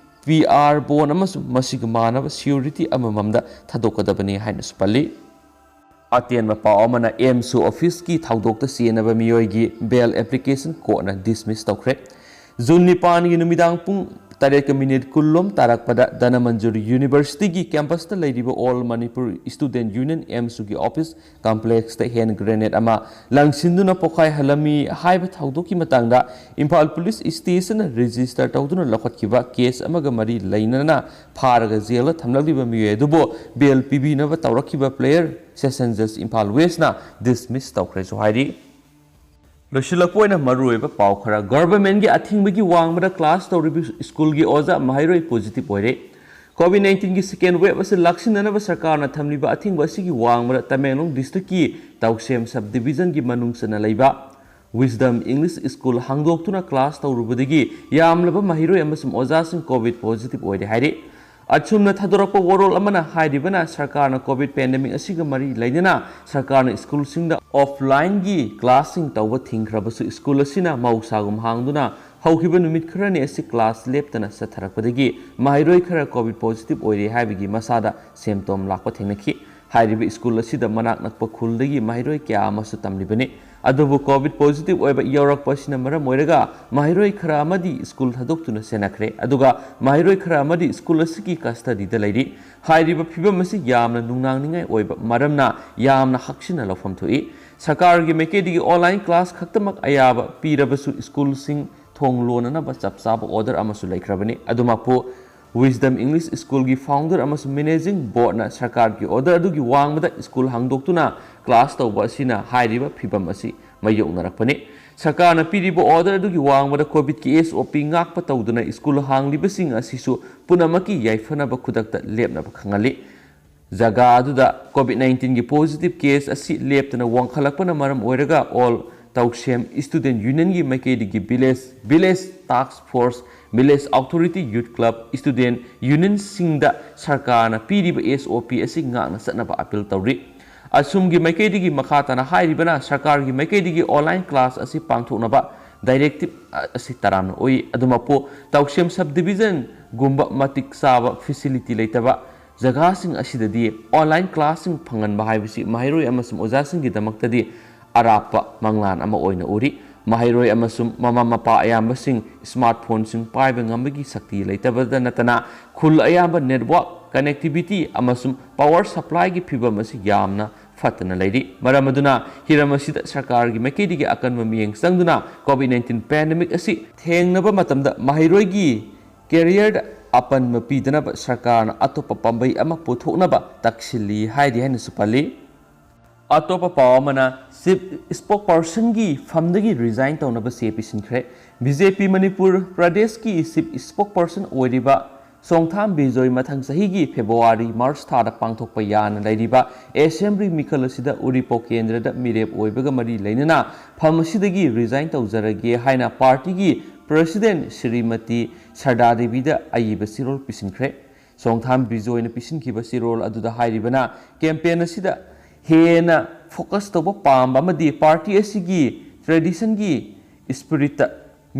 P R bond ꯑꯃꯁꯨꯡ ꯃꯁꯤꯒ ꯃꯥꯟꯅꯕ ꯁꯤꯌꯨꯔꯤꯇꯤ ꯑꯃꯃꯝꯗ ꯊꯥꯗꯣꯛꯀꯗꯕꯅꯤ ꯍꯥꯏꯅꯁꯨ ꯄꯜꯂꯤ꯫ ꯑꯇꯦꯟꯕ ꯄꯥꯎ ꯑꯃꯅ ꯑꯦꯝꯁꯨ ꯑꯣꯐꯤꯁꯀꯤ ꯊꯧꯗꯣꯛꯇ ꯆꯦꯟꯅꯕ ꯃꯤꯑꯣꯏꯒꯤ ꯕꯦꯜ ꯑꯦꯄ꯭ꯂꯤꯀꯦꯁꯟ ꯀꯣꯔꯠꯅ ꯗꯤꯁꯃꯤꯁ ꯇꯧꯈ꯭ꯔꯦ꯫ ꯖꯨꯟ ꯅꯤꯄꯥꯟꯒꯤ ꯅꯨꯃꯤꯗꯥꯡ ꯄꯨꯡ ꯇꯔꯦꯠꯀ ꯃꯤꯅꯤꯠ ꯀꯨꯟꯂꯣꯝ ꯇꯥꯔꯛꯄꯗ ꯙꯅꯃꯟꯖꯨꯔꯤ ꯌꯨꯅꯤꯚꯔꯁꯤꯇꯤꯒꯤ ꯀꯦꯝꯄꯁꯇ ꯂꯩꯔꯤꯕ All Manipur Student Union, ꯑꯦꯝꯁꯨꯒꯤ ꯑꯣꯐꯤꯁ ꯀꯝꯄ꯭ꯂꯦꯛꯁꯇ ꯍꯦꯟ ꯒ꯭ꯔꯦꯅꯦꯗ ꯑꯃ ꯂꯪꯁꯤꯟꯗꯨꯅ ꯄꯣꯈꯥꯏꯍꯜꯂꯝꯃꯤ ꯍꯥꯏꯕ ꯊꯧꯗꯣꯛꯀꯤ ꯃꯇꯥꯡꯗ ꯏꯝꯐꯥꯜ ꯄꯨꯂꯤꯁ ꯁ꯭ꯇꯦꯁꯟꯅ ꯔꯦꯖꯤꯁꯇꯔ ꯇꯧꯗꯨꯅ ꯂꯧꯈꯠꯈꯤꯕ ꯀꯦꯁ ꯑꯃꯒ ꯃꯔꯤ ꯂꯩꯅꯅ ꯐꯥꯔꯒ ꯖꯦꯜꯗ ꯊꯝꯂꯛꯂꯤꯕ ꯃꯤꯑꯣꯏ ꯑꯗꯨꯕꯨ ꯕꯦꯜ ꯄꯤꯕꯤꯅꯕ ꯇꯧꯔꯛꯈꯤꯕ ꯄ꯭ꯂꯦꯌꯔ ꯁꯦꯁꯟ ꯖꯖ ꯏꯝꯐꯥꯜ ꯋꯦꯁꯅ ꯗꯤꯁꯃꯤꯁ ꯇꯧꯈ꯭ꯔꯦꯁꯨ ꯍꯥꯏꯔꯤ꯫ ꯂꯣꯏꯁꯤꯜꯂꯛꯄ ꯑꯣꯏꯅ ꯃꯔꯨꯑꯣꯏꯕ ꯄꯥꯎ ꯈꯔ꯫ ꯒꯚꯔꯟꯃꯦꯟꯠꯀꯤ ꯑꯊꯤꯡꯕꯒꯤ ꯋꯥꯡꯃꯗ ꯀ꯭ꯂꯥꯁ ꯇꯧꯔꯤꯕ ꯁ꯭ꯀꯨꯜꯒꯤ ꯑꯣꯖꯥ ꯃꯍꯩꯔꯣꯏ ꯄꯣꯖꯤꯇꯤꯚ ꯑꯣꯏꯔꯦ꯫ ꯀꯣꯚꯤꯗ ꯅꯥꯏꯟꯇꯤꯟꯒꯤ ꯁꯦꯀꯦꯟ ꯋꯦꯕ ꯑꯁꯤ ꯂꯥꯛꯁꯤꯟꯅꯅꯕ ꯁꯔꯀꯥꯔꯅ ꯊꯝꯂꯤꯕ ꯑꯊꯤꯡꯕ ꯑꯁꯤꯒꯤ ꯋꯥꯡꯃꯗ ꯇꯃꯦꯡꯂꯣꯡ ꯗꯤꯁꯇ꯭ꯔꯤꯛꯀꯤ ꯇꯧꯁꯦꯝ ꯁꯕ ꯗꯤꯕꯤꯖꯟꯒꯤ ꯃꯅꯨꯡ ꯆꯟꯅ ꯂꯩꯕ ꯋꯤꯁꯗꯝ ꯏꯪꯂꯤꯁ ꯁ꯭ꯀꯨꯜ ꯍꯥꯡꯗꯣꯛꯇꯨꯅ ꯀ꯭ꯂꯥꯁ ꯇꯧꯔꯨꯕꯗꯒꯤ ꯌꯥꯝꯂꯕ ꯃꯍꯩꯔꯣꯏ ꯑꯃꯁꯨꯡ ꯑꯣꯖꯥꯁꯤꯡ ꯀꯣꯚꯤꯗ ꯄꯣꯖꯤꯇꯤꯚ ꯑꯣꯏꯔꯦ ꯍꯥꯏꯔꯤ꯫ ꯑꯁꯨꯝꯅ ꯊꯥꯗꯣꯔꯛꯄ ꯋꯥꯔꯣꯜ ꯑꯃꯅ ꯍꯥꯏꯔꯤꯕꯅ ꯁꯔꯀꯥꯔꯅ ꯀꯣꯚꯤꯗ ꯄꯦꯟꯗꯦꯃꯤꯛ ꯑꯁꯤꯒ ꯃꯔꯤ ꯂꯩꯅꯅ ꯁꯔꯀꯥꯔꯅ ꯁ꯭ꯀꯨꯜꯁꯤꯡꯗ ꯑꯣꯐꯂꯥꯏꯟꯒꯤ ꯀ꯭ꯂꯥꯁꯁꯤꯡ ꯇꯧꯕ ꯊꯤꯡꯈ꯭ꯔꯕꯁꯨ ꯁ꯭ꯀꯨꯜ ꯑꯁꯤꯅ ꯃꯍꯧꯁꯥꯒꯨꯝ ꯍꯥꯡꯗꯨꯅ ꯍꯧꯈꯤꯕ ꯅꯨꯃꯤꯠ ꯈꯔꯅꯤ ꯑꯁꯤ ꯀ꯭ꯂꯥꯁ ꯂꯦꯞꯇꯅ ꯆꯠꯊꯔꯛꯄꯗꯒꯤ ꯃꯍꯩꯔꯣꯏ ꯈꯔ ꯀꯣꯚꯤꯗ ꯄꯣꯖꯤꯇꯤꯚ ꯑꯣꯏꯔꯦ ꯍꯥꯏꯕꯒꯤ ꯃꯁꯥꯗ ꯁꯤꯝꯇꯣꯝ ꯂꯥꯛꯄ ꯊꯦꯡꯅꯈꯤ꯫ ꯍꯥꯏꯔꯤꯕ ꯁ꯭ꯀꯨꯜ ꯑꯁꯤꯗ ꯃꯅꯥꯛ ꯅꯛꯄ ꯈꯨꯜꯗꯒꯤ ꯃꯍꯩꯔꯣꯏ ꯀꯌꯥ ꯑꯃꯁꯨ ꯇꯝꯂꯤꯕꯅꯤ꯫ ꯑꯗꯨꯕꯨ ꯀꯣꯚꯤꯗ ꯄꯣꯖꯤꯇꯤꯚ ꯑꯣꯏꯕ ꯌꯥꯎꯔꯛꯄ ꯑꯁꯤꯅ ꯃꯔꯝ ꯑꯣꯏꯔꯒ ꯃꯍꯩꯔꯣꯏ ꯈꯔ ꯑꯃꯗꯤ ꯁ꯭ꯀꯨꯜ ꯊꯥꯗꯣꯛꯇꯨꯅ ꯆꯦꯟꯅꯈ꯭ꯔꯦ, ꯑꯗꯨꯒ ꯃꯍꯩꯔꯣꯏ ꯈꯔ ꯑꯃꯗꯤ ꯁ꯭ꯀꯨꯜ ꯑꯁꯤꯒꯤ ꯀꯁꯇꯗꯤꯗ ꯂꯩꯔꯤ꯫ ꯍꯥꯏꯔꯤꯕ ꯐꯤꯕꯝ ꯑꯁꯤ ꯌꯥꯝꯅ ꯅꯨꯡꯅꯥꯡꯅꯤꯡꯉꯥꯏ ꯑꯣꯏꯕ ꯃꯔꯝꯅ ꯌꯥꯝꯅ ꯍꯛꯆꯤꯟꯅ ꯂꯧꯐꯝ ꯊꯣꯛꯏ꯫ ꯁꯔꯀꯥꯔꯒꯤ ꯃꯥꯏꯀꯩꯗꯒꯤ ꯑꯣꯟꯂꯥꯏꯟ ꯀ꯭ꯂꯥꯁ ꯈꯛꯇꯃꯛ ꯑꯌꯥꯕ ꯄꯤꯔꯕꯁꯨ ꯁ꯭ꯀꯨꯜꯁꯤꯡ ꯊꯣꯡ ꯂꯣꯟꯅꯅꯕ ꯆꯞ ꯆꯥꯕ ꯑꯣꯔꯗꯔ ꯑꯃꯁꯨ ꯂꯩꯈ꯭ꯔꯕꯅꯤ꯫ ꯑꯗꯨꯃꯛꯄꯨ ꯋꯤꯁꯗꯝ ꯏꯪꯂꯤꯁ ꯁ꯭ꯀꯨꯜꯒꯤ ꯐꯥꯎꯟꯗꯔ ꯑꯃꯁꯨꯡ ꯃꯦꯅꯦꯖꯤꯡ ꯕꯣꯔꯗꯅ ꯁꯔꯀꯥꯔꯒꯤ ꯑꯣꯔꯗꯔ ꯑꯗꯨꯒꯤ ꯋꯥꯡꯃꯗ ꯁ꯭ꯀꯨꯜ ꯍꯥꯡꯗꯣꯛꯇꯨꯅ ꯀ꯭ꯂꯥꯁ ꯇꯧꯕ ꯑꯁꯤꯅ ꯍꯥꯏꯔꯤꯕ ꯐꯤꯕꯝ ꯑꯁꯤ ꯃꯥꯌꯣꯛꯅꯔꯛꯄꯅꯤ꯫ ꯁꯔꯀꯥꯔꯅ ꯄꯤꯔꯤꯕ ꯑꯣꯔꯗꯔ ꯑꯗꯨꯒꯤ ꯋꯥꯡꯃꯗ ꯀꯣꯚꯤꯗꯀꯤ ꯑꯦꯁ ꯑꯣ ꯄꯤ ꯉꯥꯛꯄ ꯇꯧꯗꯨꯅ ꯁ꯭ꯀꯨꯜ ꯍꯥꯡꯂꯤꯕꯁꯤꯡ ꯑꯁꯤꯁꯨ ꯄꯨꯝꯅꯃꯛꯀꯤ ꯌꯥꯏꯐꯅꯕ ꯈꯨꯗꯛꯇ ꯂꯦꯞꯅꯕ ꯈꯪꯍꯜꯂꯤ꯫ ꯖꯒꯥ ꯑꯗꯨꯗ ꯀꯣꯚꯤꯗ ꯅꯥꯏꯟꯇꯤꯟꯒꯤ ꯄꯣꯖꯤꯇꯤꯚ ꯀꯦꯁ ꯑꯁꯤ ꯂꯦꯞꯇꯅ ꯋꯥꯡꯈꯠꯂꯛꯄꯅ ꯃꯔꯝ ꯑꯣꯏꯔꯒ ꯑꯣꯜ ꯇꯧꯁꯦꯝ ꯁ꯭ꯇꯨꯗꯦꯟꯠ ꯌꯨꯅꯤꯌꯟꯒꯤ ꯃꯥꯏꯀꯩꯗꯒꯤ ꯚꯤꯂꯦꯖ, ꯚꯤꯂꯦꯖ ꯇꯥꯛꯁ force, village authority, youth club, student ꯌꯨꯅꯤꯌꯟꯁꯤꯡꯗ ꯁꯔꯀꯥꯔꯅ ꯄꯤꯔꯤꯕ ꯑꯦꯁ ꯑꯣ ꯄꯤ ꯑꯁꯤ ꯉꯥꯛꯅ ꯆꯠꯅꯕ ꯑꯄꯤꯜ ꯇꯧꯔꯤ꯫ ꯑꯁꯨꯝꯒꯤ ꯃꯥꯏꯀꯩꯗꯒꯤ ꯃꯈꯥ ꯇꯥꯅ ꯍꯥꯏꯔꯤꯕꯅ ꯁꯔꯀꯥꯔꯒꯤ ꯃꯥꯏꯀꯩꯗꯒꯤ ꯑꯣꯟꯂꯥꯏꯟ ꯀ꯭ꯂꯥꯁ ꯑꯁꯤ ꯄꯥꯡꯊꯣꯛꯅꯕ ꯗꯥꯏꯔꯦꯛꯇꯤꯚ ꯑꯁꯤ ꯇꯔꯥꯝꯅ ꯑꯣꯏ꯫ ꯑꯗꯨꯃꯛꯄꯨ ꯇꯧꯁꯦꯝ ꯁꯕ ꯗꯤꯕꯤꯖꯟꯒꯨꯝꯕ ꯃꯇꯤꯛ ꯆꯥꯕ ꯐꯦꯁꯤꯂꯤꯇꯤ ꯂꯩꯇꯕ ꯖꯒꯥꯁꯤꯡ ꯑꯁꯤꯗꯗꯤ ꯑꯣꯟꯂꯥꯏꯟ ꯀ꯭ꯂꯥꯁꯁꯤꯡ ꯐꯪꯍꯟꯕ ꯍꯥꯏꯕꯁꯤ ꯃꯍꯩꯔꯣꯏ ꯑꯃꯁꯨꯡ ꯑꯣꯖꯥꯁꯤꯡꯒꯤꯗꯃꯛꯇꯗꯤ ꯑꯔꯥꯞꯄ ꯃꯪꯂꯥꯟ ꯑꯃ ꯑꯣꯏꯅ ꯎꯔꯤ꯫ ꯃꯍꯩꯔꯣꯏ ꯑꯃꯁꯨꯡ ꯃꯃꯥ ꯃꯄꯥ ꯑꯌꯥꯝꯕꯁꯤꯡ ꯁ꯭ꯃꯥꯔꯠ ꯐꯣꯟꯁꯤꯡ ꯄꯥꯏꯕ ꯉꯝꯕꯒꯤ ꯁꯛꯇꯤ ꯂꯩꯇꯕꯗ ꯅꯠꯇꯅ, ꯈꯨꯜ ꯑꯌꯥꯝꯕ ꯅꯦꯠꯋꯥꯛ ꯀꯅꯦꯛꯇꯤꯚꯤꯇꯤ ꯑꯃꯁꯨꯡ ꯄꯥꯋꯔ ꯁꯄ꯭ꯂꯥꯏꯒꯤ ꯐꯤꯚꯝ ꯑꯁꯤ ꯌꯥꯝꯅ ꯐꯠꯇꯅ ꯂꯩꯔꯤ꯫ ꯃꯔꯝ ꯑꯗꯨꯅ ꯍꯤꯔꯝ ꯑꯁꯤꯗ ꯁꯔꯀꯥꯔꯒꯤ ꯃꯥꯏꯀꯩꯗꯒꯤ ꯑꯀꯟꯕ ꯃꯤꯠꯌꯦꯡ ꯆꯪꯗꯨꯅ COVID nineteen pandemic ꯑꯁꯤ ꯊꯦꯡꯅꯕ ꯃꯇꯝꯗ ꯃꯍꯩꯔꯣꯏꯒꯤ ꯀꯦꯔꯤꯌꯔꯗ ꯑꯄꯟꯕ ꯄꯤꯗꯅꯕ ꯁꯔꯀꯥꯔꯅ ꯑꯇꯣꯞꯄ ꯄꯥꯝꯕꯩ ꯑꯃ ꯄꯨꯊꯣꯛꯅꯕ ꯇꯛꯁꯤꯜꯂꯤ ꯍꯥꯏꯔꯤ ꯍꯥꯏꯅꯁꯨ ꯄꯜꯂꯤ꯫ ꯑꯇꯣꯞꯄ ꯄꯥꯎ ꯑꯃꯅ, ꯆꯤꯐ ꯁ꯭ꯄꯣꯛꯄꯔꯁꯟꯒꯤ ꯐꯝꯗꯒꯤ ꯔꯤꯖꯥꯏꯟ ꯇꯧꯅꯕ ꯆꯦ ꯄꯤꯁꯤꯟꯈ꯭ꯔꯦ꯫ ꯕꯤ ꯖꯦ ꯄꯤ ꯃꯅꯤꯄꯨꯔ ꯄ꯭ꯔꯗꯦꯁꯀꯤ ꯆꯤꯐ ꯁ꯭ꯄꯣꯛꯄꯔꯁꯟ ꯑꯣꯏꯔꯤꯕ ꯁꯣꯡꯊꯥꯝ ꯕꯤꯖꯣꯏ ꯃꯊꯪ ꯆꯍꯤꯒꯤ ꯐꯦꯕ꯭ꯔꯨꯋꯥꯔꯤ ꯃꯥꯔꯆ ꯊꯥꯗ ꯄꯥꯡꯊꯣꯛꯄ ꯌꯥꯅ ꯂꯩꯔꯤꯕ ꯑꯦꯁꯦꯝꯕ꯭ꯂꯤ ꯃꯤꯈꯜ ꯑꯁꯤꯗ ꯎꯔꯤꯄꯣꯛ ꯀꯦꯟꯗ꯭ꯔꯗ ꯃꯤꯔꯦꯞ ꯑꯣꯏꯕꯒ ꯃꯔꯤ ꯂꯩꯅꯅ ꯐꯝ ꯑꯁꯤꯗꯒꯤ ꯔꯤꯖꯥꯏꯟ ꯇꯧꯖꯔꯒꯦ ꯍꯥꯏꯅ ꯄꯥꯔꯇꯤꯒꯤ ꯄ꯭ꯔꯁꯤꯗꯦꯟ ꯁ꯭ꯔꯤꯃꯇꯤ ꯁꯔꯗꯥ ꯗꯦꯕꯤꯗ ꯑꯏꯕ ꯆꯦꯔꯣꯜ ꯄꯤꯁꯤꯟꯈ꯭ꯔꯦ꯫ ꯁꯣꯡꯊꯥꯝ ꯕꯤꯖꯣꯏꯅ ꯄꯤꯁꯤꯟꯈꯤꯕ ꯆꯦꯔꯣꯜ ꯑꯗꯨꯗ ꯍꯥꯏꯔꯤꯕꯅ, ꯀꯦꯝꯄꯦꯟ ꯑꯁꯤꯗ ꯍꯦꯟꯅ ꯐꯣꯀꯁ ꯇꯧꯕ ꯄꯥꯝꯕ ꯑꯃꯗꯤ ꯄꯥꯔꯇꯤ ꯑꯁꯤꯒꯤ ꯇ꯭ꯔꯦꯗꯤꯁꯟꯒꯤ ꯁ꯭ꯄꯤꯔꯤꯠꯇ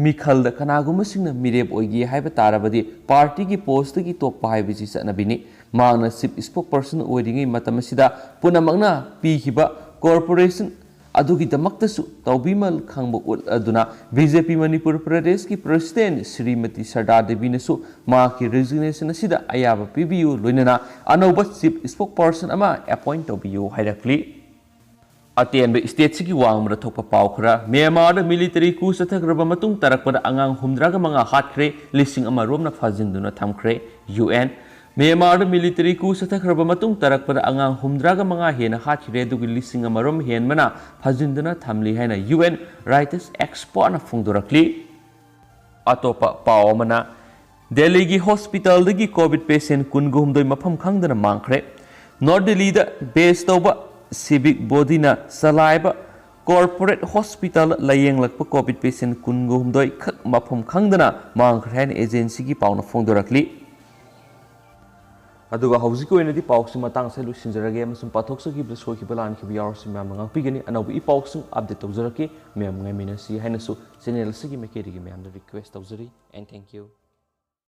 ꯃꯤꯈꯜꯗ ꯀꯅꯥꯒꯨꯝꯕꯁꯤꯡꯅ ꯃꯤꯔꯦꯞ ꯑꯣꯏꯒꯦ ꯍꯥꯏꯕ ꯇꯥꯔꯕꯗꯤ ꯄꯥꯔꯇꯤꯒꯤ ꯄꯣꯁꯇꯒꯤ ꯇꯣꯛꯄ ꯍꯥꯏꯕꯁꯤ ꯆꯠꯅꯕꯤꯅꯤ꯫ ꯃꯍꯥꯛꯅ ꯆꯤꯐ ꯁ꯭ꯄꯣꯛꯄꯔꯁꯟ ꯑꯣꯏꯔꯤꯉꯩ ꯃꯇꯝ ꯑꯁꯤꯗ ꯄꯨꯝꯅꯃꯛꯅ ꯄꯤꯈꯤꯕ ꯀꯣꯔꯄꯣꯔꯦꯁꯟ ꯑꯗꯨꯒꯤꯗꯃꯛꯇꯁꯨ ꯇꯧꯕꯤꯃꯜ ꯈꯪꯕ ꯎꯠꯂꯗꯨꯅ ꯕꯤ ꯖꯦ ꯄꯤ ꯃꯅꯤꯄꯨꯔ ꯄ꯭ꯔꯗꯦꯁꯀꯤ ꯄ꯭ꯔꯁꯤꯗꯦꯟ ꯁ꯭ꯔꯤꯃꯇꯤ ꯁꯔꯗꯥ ꯗꯦꯕꯤꯅꯁꯨ ꯃꯍꯥꯛꯀꯤ ꯔꯤꯖꯤꯒꯅꯦꯁꯟ ꯑꯁꯤꯗ ꯑꯌꯥꯕ ꯄꯤꯕꯤꯌꯨ, ꯂꯣꯏꯅꯅ ꯑꯅꯧꯕ ꯆꯤꯐ ꯁ꯭ꯄꯣꯛꯄꯔꯁꯟ ꯑꯃ ꯑꯦꯄꯣꯏꯟꯠ ꯇꯧꯕꯤꯌꯨ ꯍꯥꯏꯔꯛꯂꯤ꯫ ꯑꯇꯦꯟꯕ ꯁ꯭ꯇꯦꯠꯁꯤꯒꯤ ꯋꯥꯡꯃꯗ ꯊꯣꯛꯄ ꯄꯥꯎ ꯈꯔ꯫ ꯃ꯭ꯌꯥꯟꯃꯥꯔꯗ ꯃꯤꯂꯤꯇꯔꯤ ꯀꯨ ꯆꯠꯊꯈ꯭ꯔꯕ ꯃꯇꯨꯡ ꯇꯥꯔꯛꯄꯗ ꯑꯉꯥꯡ ꯍꯨꯝꯗ꯭ꯔꯥꯒ ꯃꯉꯥ ꯍꯥꯠꯈ꯭ꯔꯦ, ꯂꯤꯁꯤꯡ ꯑꯃ ꯔꯣꯝꯅ ꯐꯥꯖꯤꯟꯗꯨꯅ ꯊꯝꯈ꯭ꯔꯦ꯫ U N. ꯃ꯭ꯌꯥꯟꯃꯥꯔꯗ ꯃꯤꯂꯤꯇꯔꯤ ꯀꯨ ꯆꯠꯊꯈ꯭ꯔꯕ ꯃꯇꯨꯡ ꯇꯥꯔꯛꯄꯗ ꯑꯉꯥꯡ ꯍꯨꯝꯗ꯭ꯔꯥꯒ ꯃꯉꯥ ꯍꯦꯟꯅ ꯍꯥꯠꯈꯤꯔꯦ, ꯑꯗꯨꯒ ꯂꯤꯁꯤꯡ ꯑꯃ ꯔꯣꯝ ꯍꯦꯟꯕꯅ ꯐꯥꯖꯤꯟꯗꯨꯅ ꯊꯝꯂꯤ ꯍꯥꯏꯅ ꯌꯨ ꯑꯦꯟ ꯔꯥꯏꯠꯁ ꯑꯦꯛꯁꯄꯔꯠꯅ ꯐꯣꯡꯗꯣꯔꯛꯂꯤ꯫ ꯑꯇꯣꯞꯄ ꯄꯥꯎ ꯑꯃꯅ, ꯗꯦꯜꯂꯤꯒꯤ ꯍꯣꯁꯄꯤꯇꯥꯜꯗꯒꯤ ꯀꯣꯚꯤꯗ ꯄꯦꯁꯦꯟ ꯀꯨꯟꯒ ꯍꯨꯝꯗꯣꯏ ꯃꯐꯝ ꯈꯪꯗꯅ ꯃꯥꯡꯈ꯭ꯔꯦ꯫ ꯅꯣꯔꯠ ꯗꯦꯜꯂꯤꯗ ꯕꯦꯖ ꯇꯧꯕ ꯁꯤꯚꯤꯛ ꯕꯣꯗꯤꯅ ꯆꯂꯥꯏꯕ ꯀꯣꯔꯄꯣꯔꯦꯠ ꯍꯣꯁꯄꯤꯇꯥꯜꯗ ꯂꯥꯌꯦꯡꯂꯛꯄ ꯀꯣꯚꯤꯗ ꯄꯦꯁꯦꯟ ꯀꯨꯟꯒ ꯍꯨꯝꯗꯣꯏ ꯈꯛ ꯃꯐꯝ ꯈꯪꯗꯅ ꯃꯥꯡꯈ꯭ꯔꯦ ꯍꯥꯏꯅ ꯑꯦꯖꯦꯟꯁꯤꯒꯤ ꯄꯥꯎꯅ ꯐꯣꯡꯗꯣꯔꯛꯂꯤ꯫ ꯑꯗꯨꯒ ꯍꯧꯖꯤꯛꯀꯤ ꯑꯣꯏꯅꯗꯤ ꯄꯥꯎꯁꯤ ꯃꯇꯥꯡ ꯑꯁꯤꯗ ꯂꯣꯏꯁꯤꯟꯖꯔꯒꯦ ꯑꯃꯁꯨꯡ ꯄꯥꯊꯣꯛꯆꯈꯤꯕꯗ ꯁꯣꯏꯈꯤꯕ ꯂꯥꯟꯈꯤꯕ ꯌꯥꯎꯔꯁꯨ ꯃꯌꯥꯝꯅ ꯉꯥꯛꯄꯤꯒꯅꯤ꯫ ꯑꯅꯧꯕ ꯏ ꯄꯥꯎꯁꯤꯡ ꯑꯞꯗꯦꯠ ꯇꯧꯖꯔꯛꯀꯦ꯫ ꯃꯌꯥꯝ ꯉꯥꯏꯃꯤꯟꯅꯁꯤ ꯍꯥꯏꯅꯁꯨ ꯆꯦꯅꯦꯜ ꯑꯁꯤꯒꯤ ꯃꯥꯏꯀꯩꯗꯒꯤ ꯃꯌꯥꯝꯗ ꯔꯤꯀ꯭ꯋꯦꯁ ꯇꯧꯖꯔꯤ꯫ And thank you.